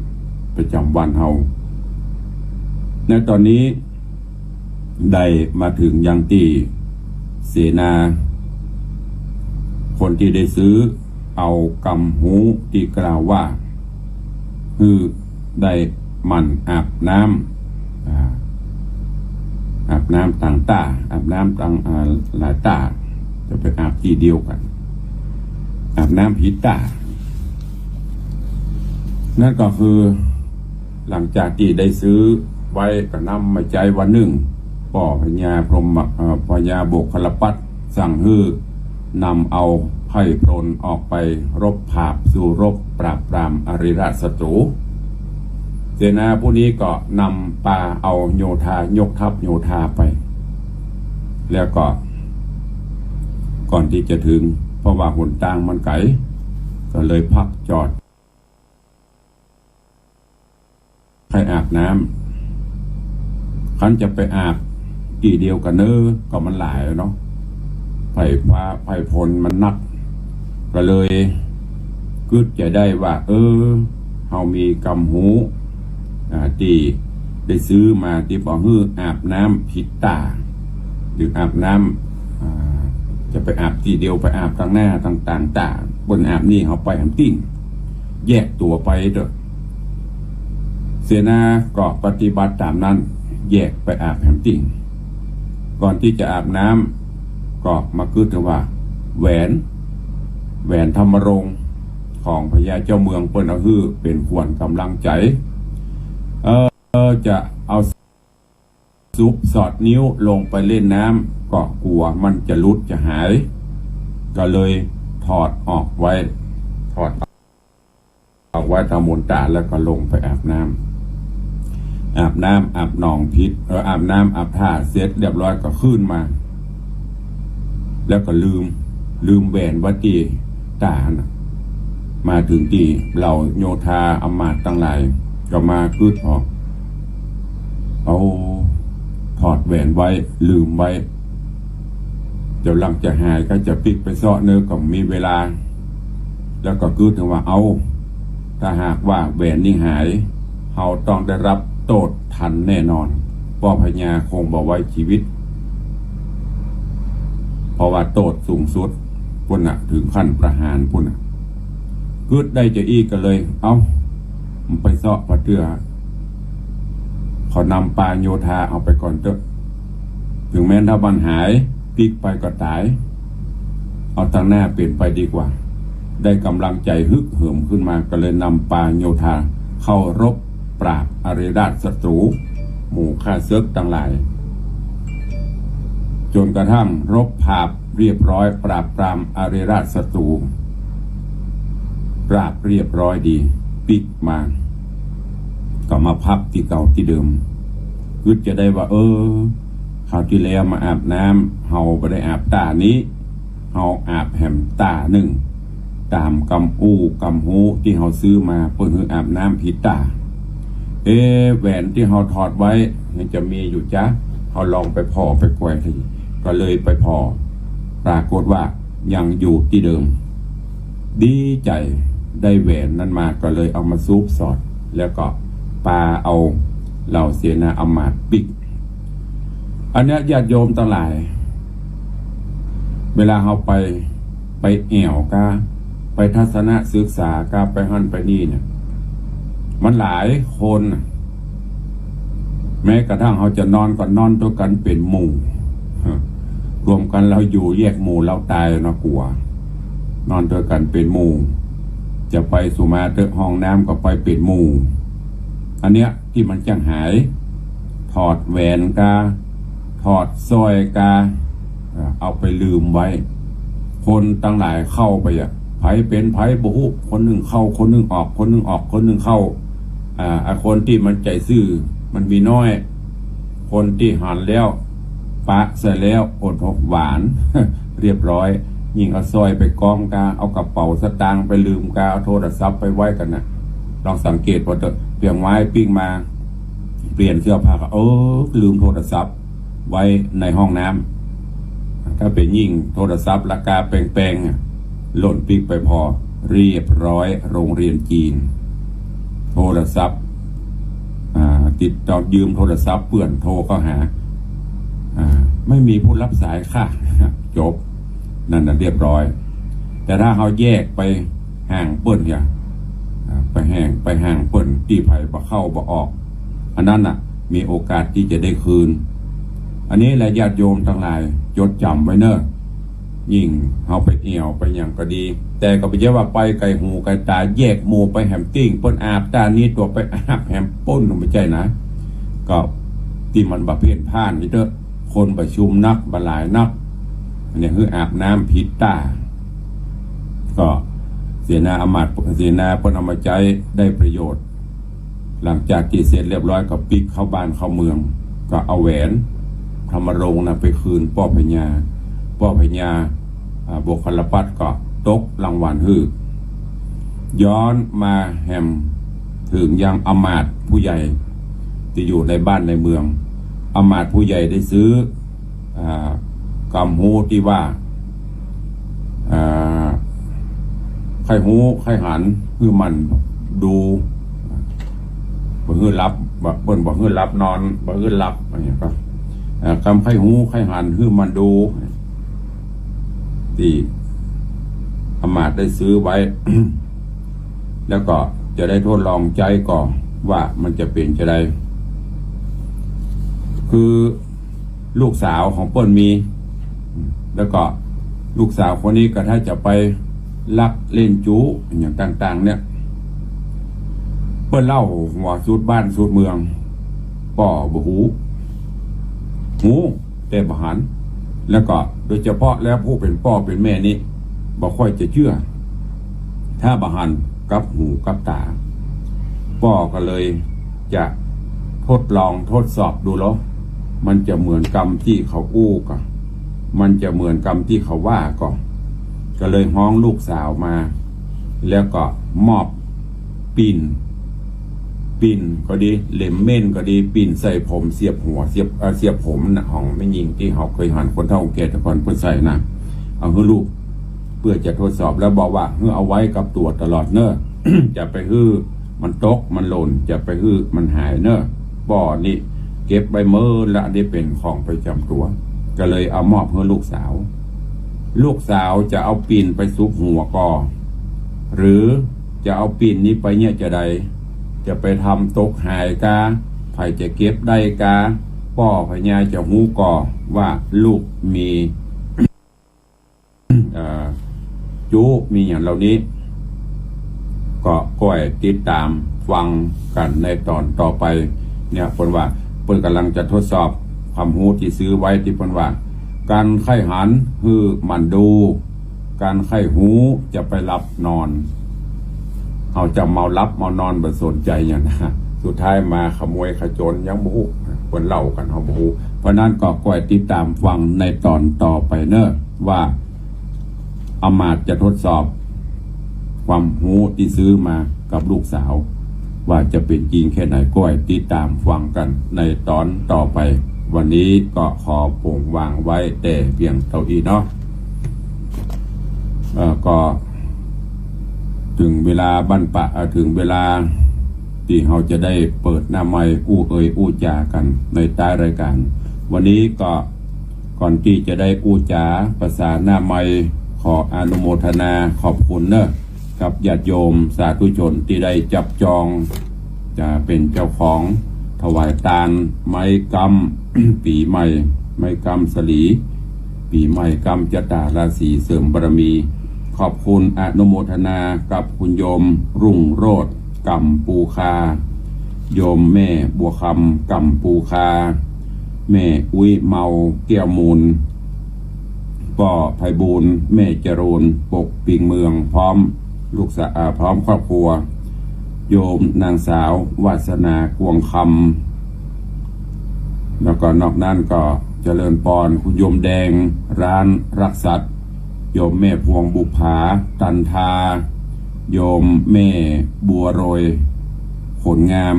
ประจ๋ำวันเฮา ในต๋อนนี้ได้มาเถิงยังตี้เสนา คนตี้ได้ซื้อเอากำฮู้ตี้กล่าวว่า หื้อได้หมั่นอาบน้ำ อ่า อาบน้ำตางต้า อาบน้ำตาง อ่า หลายต้า จะไปอาบตี้เดียวกั๋น อาบน้ำผิดต้า นั่นก็คือ หลังจากตี้ได้ซื้อไว้ก็นำมาใจ๊วันนึ่ง ป้อพญาพรหม เอ่อ พญาโบกคลปัตต สั่งหื้อนำเอาไพร่พลออกไปรบผาบสู้รบปราบปรามอริราชศัตรู๋ เสนาผู้นี้ก็นำปาเอาโยธายกทัพโยธาไป แล้วก็ก่อนตี้จะเถิง เพราะว่าหนตางมันไก๋ ก็เลยพักจอด ไปอาบน้ำ คันจะไปอาบตี้เดียวกั๋นเน่อ ก็มันหลายเนาะ ไพร่ฟ้าไพร่พลมันนัก ก็เลยกึ๊ดใจ๋ได้ว่า เออ เฮามีกำฮู้ อ่า ตี้ได้ซื้อมาตี้บ่หื้ออาบน้ำผิดต้า หรืออาบน้ำ อ่า จะไปอาบตี้เดียว ไปอาบตางหน้าตางตางต้า เปิ้นอาบนี่เฮาไปแหมตี้ แยกตั๋วไปเต๊อะ เสนาก็ปฏิบัติต๋ามนั้น แยกไปอาบแหมตี้ ก่อนตี้จะอาบน้ำ ก็มากึ๊ดว่า แหวน แหวนธรรมรงค์ของพญาเจ้าเมืองเปิ้นเอาหื้อเป๋นขวัญก๋ำลังใจ๋ เออ จะเอา สุบสอดนิ้วลงไปเล่นน้ำ ก็กั๋วมันจะหลุดจะหาย ก็เลยถอดออกไว้ ถอดออกไว้ตางบนต้า แล้วก็ลงไปอาบน้ำ อาบน้ำอาบหนองผิด เออ อาบน้ำอาบต้าเสร็จเรียบร้อยก็ขึ้นมา แล้วก็ลืม ลืมแหวนไว้ตี้ต้าน่ะ มาเถิงตี้เหล่าโยธาอำมาตย์ตังหลาย ก็มากึ๊ดผ่อ เอา ถอดแหวนไว้ ลืมไว้ เดี๋ยวหลังจะหายก็จะปิ๊กไปเซาะเน่อ ก็มีเวลา แล้วก็กึ๊ดว่า เอา ถ้าหากว่าแหวนนี้หาย เฮาต้องได้รับโต้ษทันแน่นอน ป้อพญาคงบ่ไว้จีวิต เพราะว่าโต้ษสูงสุดปู้นน่ะ เถิงขั้นประหารปู้นน่ะ กึ๊ดได้จาอี้ก็เลย เอ้า ไปเซาะปะเตื้อ ขอนำปาโยธาเอาไปก่อนเต๊อะ เถิงแม้นถ้ามันหายปิ๊กไปก็ต๋าย เอาตางหน้าเป๋นไปดีกว่า ได้ก๋ำลังใจ๋ฮึกเหิมขึ้นมา ก็เลยนำปาโยธาเข้ารบปราบอริราชศัตรู๋ หมู่ข้าเซิกตังหลาย จ๋นกระทั่งรบผาบเรียบร้อย ปราบปรามอริราชศัตรู๋ ปราบเรียบร้อยดี ปิ๊กมา ก็มาพักตี้เก่าตี้เดิม กึ๊ดจะได้ว่า เออ คราวตี้แล้วมาอาบน้ำ เฮาบ่ได้อาบต้านี้ เฮาอาบแหมต้านึ่ง ต๋ามกำอู้กำฮู้ตี้เฮาซื้อมา เปิ้นหื้ออาบน้ำผิดต้า เอ๊ะ แหวนตี้เฮาถอดไว้ ยังจะมีอยู่จ๊ะ เฮาลองไปผ่อไปแกว่ง ก็เลยไปผ่อ ปรากฏว่ายังอยู่ตี้เดิม ดีใจ๋ ได้แหวนนั้นมา ก็เลยเอามาสุบสอด แล้วก็ปาเอาเหล่าเสนาอำมาตย์ปิ๊ก อันเนี้ยญาติโยมตังหลาย เวลาเฮาไป ไปแอ่วก้า ไปทัศนศึกษาก้า ไปหั้นไปนี่เนี่ย มันหลายคนน่ะ แม้กระทั่งเฮาจะนอนก็นอนตวยกั๋นเป๋นหมู่ รวมกั๋นแล้วอยู่แยกหมู่แล้วต๋ายเนาะ กั๋ว นอนตวยกั๋นเป๋นหมู่ จะไปสุมาเต๊อะ ห้องน้ำก็ไปเป๋นหมู่ อันเนี้ยตี้มันจั้งหาย ถอดแหวนก้า ถอดสร้อยก้า เอ่อ เอาไปลืมไว้ คนตังหลายเข้าไปอะ ใผเป๋นใผบ่ฮู้ คนนึ่งเข้า คนนึ่งออก คนนึ่งออก คนนึ่งเข้า อ่า ไอ้คนตี้มันใจ๋ซื่อมันมีน้อย คนตี้หันแล้ว ปะใส่แล้ว อดหวาน เรียบร้อย ยิ่งเอาสร้อยไปก๊องกา เอากระเป๋าสตางค์ไปลืมกา เอาโทรศัพท์ไปไว้กั๋นน่ะ ลองสังเกตเป๋าเต๊อะ เปียงไว้ปิ้งมา เปลี่ยนเสื้อผ้าก็ เออ ลืมโทรศัพท์ ไว้ในห้องน้ำ ถ้าเป๋นญิงโทรศัพท์ราคาแปงๆ อะ หล่นปิ๊กไปผ่อ เรียบร้อย โฮงเฮียนจีน โทรศัพท์ อ่า ติดต่อยืมโทรศัพท์เปื้อนโทรเข้าหา อ่า ไม่มีผู้รับสายค่ะ จบ นั่นน่ะเรียบร้อย แต่ถ้าเฮาแยกไปห่างเปิ้นเนี่ย อ่า ไปห่าง ไปห่างเปิ้น ตี้ใผบ่เข้าบ่ออก อันนั้นน่ะ มีโอกาสตี้จะได้คืน อันนี้แหละญาติโยมตังหลาย จดจ๋ำไว้เน่อ ยิ่งเฮาไปแอ่วไปหยังก็ดี แต่ก็บ่ใจ้ว่าไปไก๋หูไก๋ต๋า แยกหมู่ไปแหมตี้ เปิ้นอาบต้านี้ตั๋วไปอาบแหมปุ้น บ่ใจ้นะ ก็ตี้มันบ่เพ่นพ่านนี่เต๊อะ คนบ่ชุมนัก บ่หลายนัก อันนี้คืออาบน้ำผิดต้า ก็เสนาอามาตย์ เสนาเปิ้นเอามาใจ๊ได้ประโยชน์ หลังจากตี้เสร็จเรียบร้อยก็ปิ๊กเข้าบ้านเข้าเมือง ก็เอาแหวนธรรมรงค์น่ะไปคืนป้อพญา ป้อพญา อ่า บวกคลปัตย์ก็ตกรางวัลหื้อ ย้อนมาแหมเถิงยังอามาตย์ผู้ใหญ่ตี้อยู่ในบ้านในเมือง อามาตย์ผู้ใหญ่ได้ซื้อ อ่า กำฮู้ตี้ว่า อ่า ใค่ฮู้ใค่หัน หื้อหมั่นดู บ่หื้อหลับ บ่ เปิ้นบ่หื้อหลับนอน บ่หื้อหลับ อะหยังก็ อ่า กำใค่ฮู้ใค่หัน หื้อหมั่นดู ตี้อามาตย์ได้ซื้อไว้ แล้วก็จะได้ทดลองใจ๊ก่อว่ามันจะเป๋นจาใด คือ ลูกสาวของเปิ้นมี แล้วก็ลูกสาวคนนี้ก็ถ้าจะไปลักเล่นจู๊อะหยังต่างๆ เนี่ย เปิ้นเล่าหัวสุดบ้านสุดเมือง ป้อบ่ฮู้ ฮู้แต่บ่หัน แล้วก็โดยเฉพาะแล้วผู้เป๋นป้อเป๋นแม่นี่บ่ค่อยจะเจื้อ ถ้าบ่หันกับหูกับต๋า ป้อก็เลยจะทดลองทดสอบดูลอ มันจะเหมือนกำตี้เขาอู้ก่อ มันจะเหมือนกำตี้เขาว่าก่อ ก็เลยฮ้องลูกสาวมา แล้วก็มอบปิ่น ปิ่นก็ดี เหล็มเม่นก็ดี ปิ่นใส่ผม เสียบหัว เสียบ เอ่อ เสียบผมน่ะ ของแม่ญิงตี้เฮาเกยหันคนเฒ่าแก่แต่ก่อนเปิ้นใส่น่ะ เอาหื้อลูก เปื้อจะทดสอบ แล้วบอกว่าหื้อเอาไว้กับตั๋วตลอดเน่อ จะไปหื้อมันตกมันหล่น จะไปหื้อมันหายเน่อ ป้อนี่เก็บไว้เมินละ อันนี้เป๋นของประจ๋ำตั๋ว ก็เลยเอามอบหื้อลูกสาว ลูกสาวจะเอาปิ่นไปสุบหัวก่อ หรือจะเอาปิ่นนี้ไปเนี่ยจาใด จะไปทำตกหายกา ใผจะเก็บได้กา ป้อพญาจะฮู้ก่อว่าลูกมี เอ่อ จู๊มีหยังเหล่านี้ ก็ก้อยติดต๋ามฟังกั๋นในต๋อนต่อไป เนี่ย เปิ้นว่า เปิ้นก่ำลังจะทดสอบความฮู้ตี้ซื้อไว้ตี้เปิ้นว่า กั๋นใค่หันหื้อหมั่นดู กั๋นใค่ฮู้จะไปหลับนอน เฮาจะเมาหลับเมานอนบ่สนใจ๋หยังนะ สุดท้ายมาขโมยขจรยังบ่ฮู้ เปิ้นเล่ากั๋นเฮาบ่ฮู้ เพราะนั้นก็ก้อยติดต๋ามฟังในต๋อนต่อไปเน่อ ว่าอามาตย์จะทดสอบความฮู้ตี้ซื้อมากับลูกสาว ว่าจะเป๋นจริงแค่ไหน ก้อยติดต๋ามฟังกั๋นในต๋อนต่อไป วันนี้ก็ขอปงวางไว้แต่เปียงเต้าอี้เนาะ เอ่อ ก็ เถิงเวลาบั้นปะ เอ่อ เถิงเวลาตี้เฮาจะได้เปิดหน้าไมค์อู้เอ่ยอู้จ๋ากั๋นในต๊ายรายก๋าน วันนี้ก็ก่อนตี้จะได้อู้จ๋าประสานหน้าไมค์ ขออนุโมทนาขอบคุณเน่อ กับญาติโยมสาธุชนตี้ได้จับจอง จะเป๋นเจ้าของถวายตานไม้ก๊ำ ปี๋ใหม่ ไม้ก๊ำสะหลี ปี๋ใหม่ก๊ำจะต๋าราศีเสริมบารมี ขอบคุณอนุโมทนากับคุณโยมรุ่งโรจน์ กำปูคา โยมแม่บัวคำ กำปูคา แม่อุ๊ยเมา แก้วมูล ป้อไพบูลย์ แม่จรูน ปกปิงเมือง พร้อมลูกสาว อ่า พร้อมครอบครัว โยมนางสาววาสนากวงคำ แล้วก็นอกนั้นก็เจริญปอนคุณโยมแดง ร้านรักสัตว์ โยมแม่พวงบุปผา ตันทา โยมแม่บัวโรย ผลงาม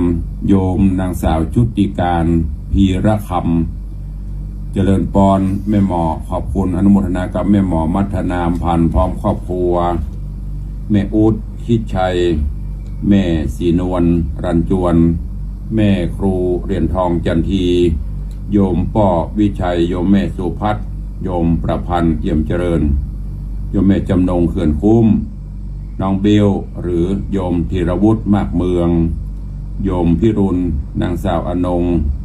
โยมนางสาวชุติการ พีระคำ เจริญปอนแม่หมอ ขอบคุณอนุโมทนากับแม่หมอมัทนา อำพันธ์ พร้อมครอบครัว แม่อุ๊ด คิดชัย แม่ศรีนวล รันจวน แม่ครูเหรียญทอง จันที โยมป้อวิชัย โยมแม่สุพัฒน์ โยมประพันธ์ เอี่ยมเจริญ โยมแม่จำนง เขื่อนคุ้ม น้องเบล หรือโยมธีรวุฒิ มากเมือง โยมพิรุณ นางสาวอนง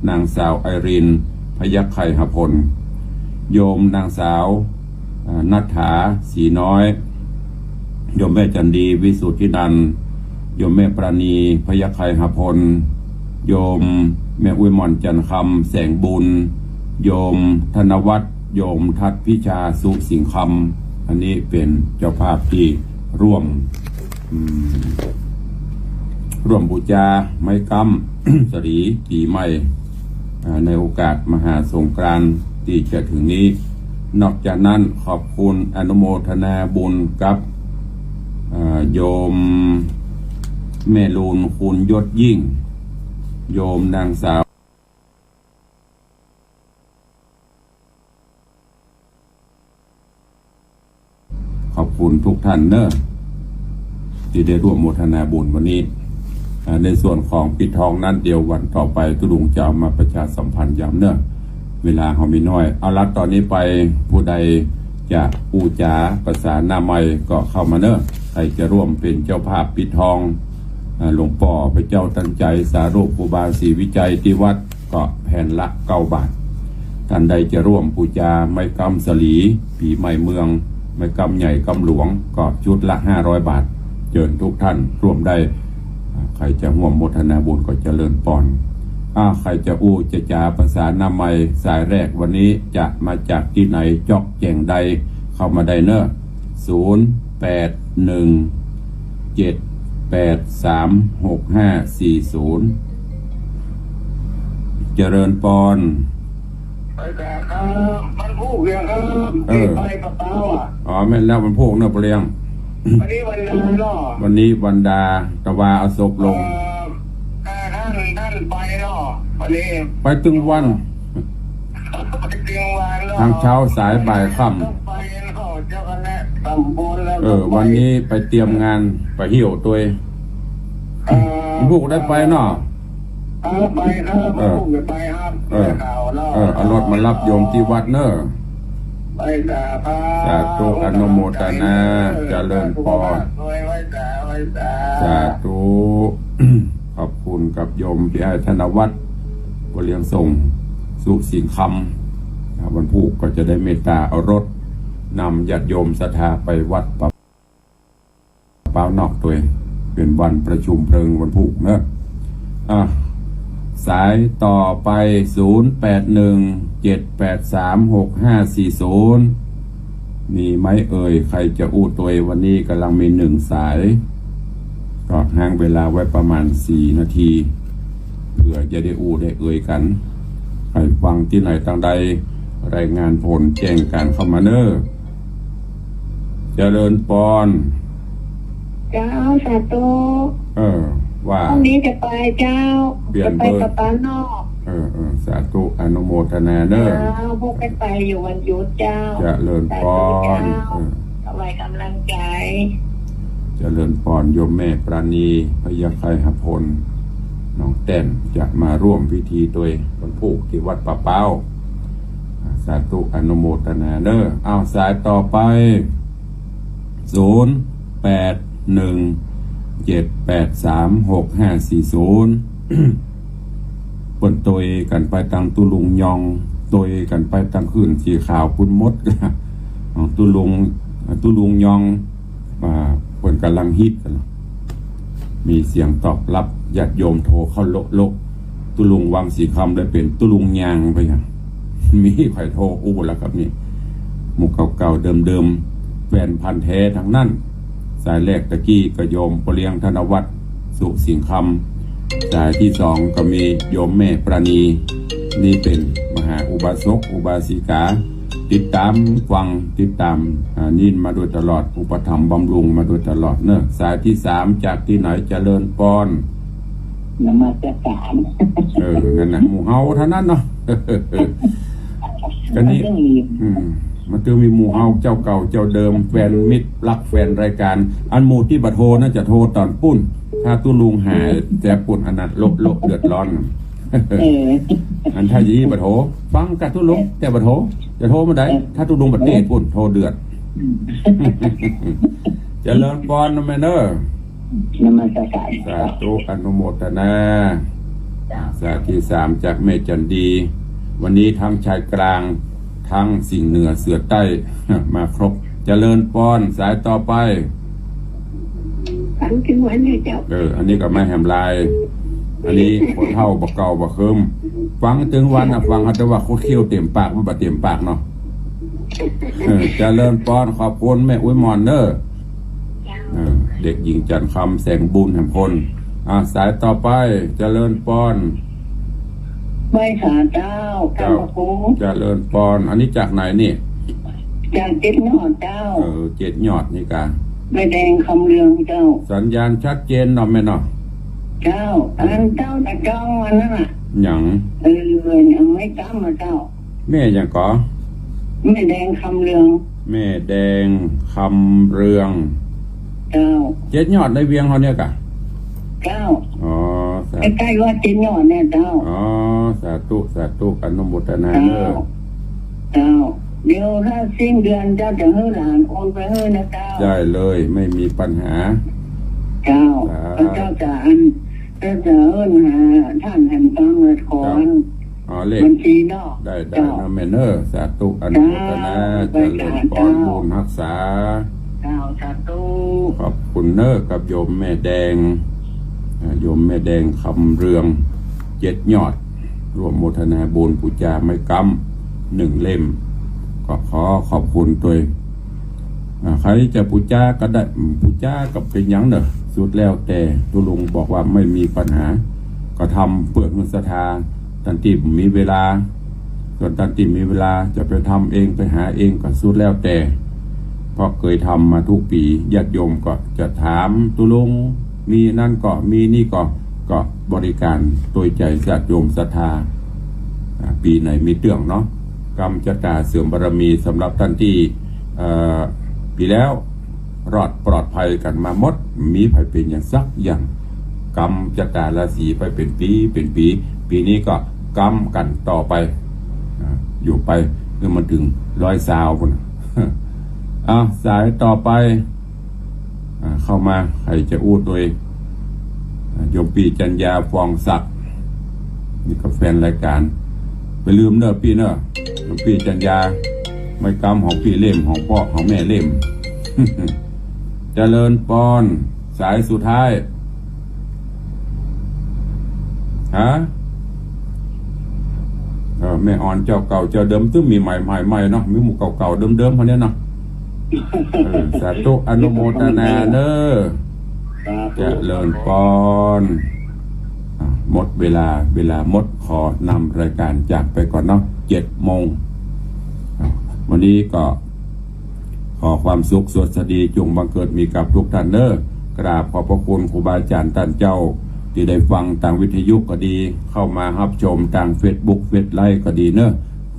นางสาวไอริน พยัคฆ์ไคหพล โยมนางสาว อ่า ณัฐฐา ศรีน้อย โยมแม่จันดี วิสุทธินันท์ โยมแม่ปราณี พยัคฆ์ไคหพล โยมแม่อุ้ยหม่อน จันทร์คำ แสงบุญ โยมธนวัฒน์ โยมทัศน์พิชา สุสิงห์คำ อันนี้เป๋นเจ้าภาพตี้ร่วม อืม ร่วมบูชาไม้กำสะหลีปี๋ใหม่ อ่า ในโอกาสมหาสงกรานต์ตี้จะเถิงนี้ นอกจากนั้นขอบคุณอนุโมทนาบุญกับ อ่า โยมแม่ลูน คุณยศยิ่ง โยมนางสาว ขอบคุณทุกท่านเน่อ ตี้ได้ร่วมโมทนาบุญวันนี้ อ่า ในส่วนของปิดทองนั้น เดี๋ยววันต่อไปตุ๊ลุงจะเอามาประชาสัมพันธ์ย้ำเน่อ เวลาเฮามีน้อย เอาละ ต๋อนนี้ไปผู้ใดจะอู้จ๋าภาษาหน้าใหม่ก็เข้ามาเน่อ ใผจะร่วมเป๋นเจ้าภาพปิดทอง อ่า หลวงป้อพระเจ้าตันใจ๋ สารูปครูบาศรีวิชัย ตี้วัด ก็แผ่นละเก้าบาท ต้านใดจะร่วมบูชาไม้กำสะหลีปี๋ใหม่เมือง ไม้กำใหญ่กำหลวง ก็ชุดละห้าร้อยบาท เจิญทุกท่านร่วมได้ อ่า ใผจะร่วมโมทนาบุญก็เจริญปอน อ่า ใผจะอู้จะจ๋าภาษาหน้าใหม่ สายแรกวันนี้จะมาจากตี้ไหน จ๊อกแจ่งใด เข้ามาได้เน่อ ศูนย์แปดหนึ่ง เจ็ดแปดสาม หกห้าสี่ศูนย์ เจริญปอน ไปกราบครับ วันพูกยังครับ เออ ไปปะเปาอ่ะ อ๋อ แม่นแล้ว วันพูกเน่อ ป้อเลี้ยง วันนี้วันดาเนาะ วันนี้วันดา ตะวาอโศกลง เอ่อ อ่า ต้าน ต้านไปเนาะ วันนี้ ไปตึงวัน ไปตึงวันเนาะ ทั้งเช้าสายบ่ายค่ำ ไปเนาะ เจ้าคณะตำบลแล้ว เออ ก็ไป วันนี้ไปเตรียมงาน ไปหิ้วตวย เอ่อ วันพูกได้ไปเนาะ เออ ไปครับ เออ วันพูกจะไปครับ เออ ข่าวเนาะ เออ เอารถมาฮับโยมตี้วัดเน่อ ไปสาธุ สาธุ อนุโมทนา เจริญปอน ไหว้สา ไหว้สา สาธุ ขอบคุณกับโยมปี้อ้ายธนวัฒน์ ป้อเลี้ยงส่ง สุสิงห์คำ นะ วันพูกก็จะได้เมตตาเอารถนำญาติโยมศรัทธาไปวัดปะเปานอกตวย เป๋นวันประชุมเพลิงวันพูกเน่อ อ่ะ สายต่อไป ศูนย์แปดหนึ่ง เจ็ดแปดสาม หกห้าสี่ศูนย์ มีไหมเอ่ย ใผจะอู้ตวย วันนี้ก่ำลังมีหนึ่งสาย ก็ห้างเวลาไว้ประมาณสี่นาที เผื่อจะได้อู้ได้เอ่ยกั๋น ใผฟังตี้ไหนตางใด รายงานผลแจ้งก๋านเข้ามาเน่อ เจริญปอน เจ้า สาธุ เออ ว่า พรุ่งนี้จะไปเจ้า เปลี่ยน จะไป เบอร์ ปะเปานอก เออ เออ สาธุ อนุโมทนาเน่อ เจ้า พวกไป ไปอยู่วันหยุดเจ้า เจริญปอน สาธุเจ้า เออ ถวายก๋ำลังใจ๋ เจริญปอน โยมแม่ปราณี พยัคฆ์ไคหพล น้องแต้ม จะมาร่วมพิธีตวยวันพูกตี้วัดปะเปา อ่า สาธุ อนุโมทนาเน่อ อ้าว สายต่อไป ศูนย์แปดหนึ่ง เจ็ดแปดสาม หกห้าสี่ศูนย์ เปิ้นตวยกั๋นไปตางตุ๊ลุงยอง ตวยกั๋นไปตางขึ้นสีขาวปุ้นหมด ตุ๊ลุง ตุ๊ลุงยอง อ่า เปิ้นก่ำลังฮิตกั๋น มีเสียงตอบรับ ญาติโยมโทรเข้าโละๆ ตุ๊ลุงวังสีคำได้เป๋นตุ๊ลุงยางไปอย่าง มีใผโทรอู้แล้วครับนี่ หมู่เก่าๆ เดิมๆ แฟนพันธุ์แท้ตังนั้น สายแรกตะกี้ก็โยมป้อเลี้ยงธนวัฒน์ สุสิงห์คำ สายตี้สองก็มีโยมแม่ปราณี นี่เป๋นมหาอุบาสกอุบาสิกา ติดต๋ามฟัง ติดต๋าม อ่า นี่มาโดยตลอด อุปถัมภ์บำรุงมาโดยตลอดเนาะ สายตี้สามจากตี้ไหน เจริญปอน นมัสการ เออ นั่นน่ะ หมู่เฮาเต้านั้นเนาะ ก็นี่ อืม มันจะมีหมู่เฮาเจ้าเก่าเจ้าเดิม แฟนมิตรรักแฟนรายการ อันหมู่ตี้บ่โทรนะ จะโทรต๋อนปู้น ถ้าตุ๊ลุงหายแต่ปู้น อันนั้นโละโละเดือดร้อน เออ อันถ้าอย่างนี้บ่โทร ฟังกะตุ๊ลุง แต่บ่โทร จะโทรเมื่อใด ถ้าตุ๊ลุงบ่เตะปู้น โทรเดือด เจริญปอนนะแม่เนาะ นมัสการ สาธุ อนุโมทนา สายตี้สามจากแม่จันดี วันนี้ทั้งชายกลาง ทั้งสิงห์เหนือเสือใต้ มาครบ เจริญปอน สายต่อไป ฝันเถิงวันนี้เจ้า เออ อันนี้ก็แม่แหมลาย อันนี้คนเฒ่าบ่เก่าบ่เคิม ฟังเถิงวันน่ะ ฟังเขาจะว่าโคตรเคี้ยวเตรียมปาก มันบ่เตรียมปากเนาะ เออ เจริญปอน ขอบคุณแม่อุ๊ยหม่อนเนาะ เออ เด็กหญิงจันทร์คำ แสงบุญแหมคน อ่ะ สายต่อไป เจริญปอน ไหว้สาเจ้า เจ้า ท่านพระครู เจริญปอน อันนี้จากไหนนี่ จากเจ็ดยอดเจ้า เออ เจ็ดยอดนี่กา แม่แดงคำเรืองเจ้า สัญญาณชัดเจนเนาะแม่เนาะ เจ้า อันเจ้าตะเจ้าอันนั้นน่ะ หยัง เออ ยังไม่กล้ามาเจ้า แม่หยังก่อ แม่แดงคำเรือง แม่แดงคำเรือง เจ้า เจ็ดยอดในเวียงเฮาเนี่ยกา เจ้า อ๋อ สา ใกล้ๆ วัดเจ็ดยอดเนี่ยเจ้า อ๋อ สาธุ สาธุ อนุโมทนาเนาะ เจ้า เดี๋ยวถ้าสิ้นเดือนเจ้าจะหื้อหลานโอนไปหื้อนะเจ้า ได้เลย ไม่มีปัญหา เจ้า สาธุ พระเจ้าจะอัน เจ้าจะเอิ้นหาท่านแหมตองเลยขอ เจ้า อัน อ๋อ เลข บัญชีเนาะ ได้ ได้ เจ้า นะแม่เนาะ สาธุ อนุโมทนา เจ้า เจริญปอน เจ้า บุญฮักษา เจ้า สาธุ ขอบคุณเนาะ กับโยมแม่แดง อ่า โยมแม่แดงคำเรือง เจ็ดยอด ร่วมโมทนาบุญปู๋จาไม้ก๊ำ หนึ่งเล่ม ก็ขอขอบคุณตวย อ่า ใผจะปู๋จาก็ได้ อืม ปู๋จาก็เป๋นหยังเนาะ สุดแล้วแต่ ตุ๊ลุงบอกว่าไม่มีปัญหา ก็ทำเปื้อหื้อศรัทธา ตันตี้มีเวลา ส่วนตันตี้มีเวลาจะไปทำเอง ไปหาเองก็สุดแล้วแต่ เพราะเกยทำมากู้ปี๋ ญาติโยมก็จะถามตุ๊ลุง มีนั้นก็ มีนี่ก็ ก็บริการตวยใจ๋ญาติโยมศรัทธา อ่า ปี๋ไหนมีเตื้องเนาะ กำจะต๋าเสริมบารมีสำหรับตันตี้ เอ่อ ปี๋แล้ว รอดปลอดภัยกั๋นมาหมด มีใผเป๋นหยังสักอย่าง กำจะต๋าราศีไปเป๋นปี๋เป๋นปี๋ ปี๋นี้ก็กำกั๋นต่อไป อ่า อยู่ไปหื้อมันเถิงร้อยซาวพู้น อ่ะ สายต่อไป อ่า เข้ามา ใผจะอู้ตวย อ่า โยมปี้จัญญา ฟองศักดิ์ นี่ก็แฟนรายการ บ่าลืมเนาะปี้เนาะ โยมปี้จัญญา ไม้ก๊ำของปี้เล่ม ของป้อ ของแม่เล่ม เจริญปอน สายสุดท้าย ฮะ เออ แม่อ่อนเจ้าเก่าเจ้าเดิม ตึงมีใหม่ๆ ใหม่เนาะ มีหมู่เก่าๆ เดิมๆ คนเนี้ยเนาะ เออ สาธุ อนุโมทนาเนาะ สาธุ เจริญปอน อ่ะ หมดเวลา เวลาหมด ขอนำรายการจากไปก่อนเนาะ เจ็ดโมง อ่ะ วันนี้ก็ ขอความสุขสวัสดีจงบังเกิดมีกับทุกท่านเนาะ กราบขอบพระคุณครูบาอาจ๋ารย์ต้านเจ้า ตี้ได้ฟังตางวิทยุก็ดี เข้ามาฮับชมตางเฟซบุ๊ก เฟซไลฟ์ก็ดีเนาะ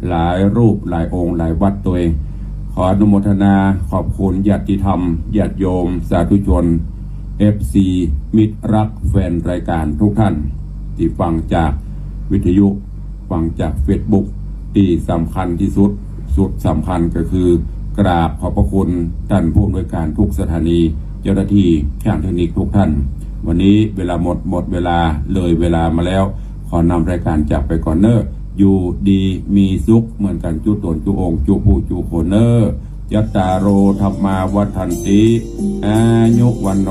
หลายรูปหลายองค์หลายวัดตวย ขออนุโมทนาขอบคุณญาติธรรม ญาติโยม สาธุชน เอฟซี มิตรรักแฟนรายการทุกท่าน ตี้ฟังจากวิทยุ ฟังจากเฟซบุ๊ก ตี้สำคัญตี้สุด สุดสำคัญก็คือ กราบขอบพระคุณต้านผู้อำนวยการทุกสถานี เจ้าหน้าตี้ช่างเทคนิคทุกท่าน วันนี้เวลาหมด หมดเวลา เลยเวลามาแล้ว ขอนำรายการจากไปก่อนเนาะ อยู่ดีมีสุขเหมือนกั๋นกู้ต๋นกู้องค์กู้ผู้กู้คนเนาะ จัตตาโร ธัมมา วัฑฒันติ อายุ วัณโณ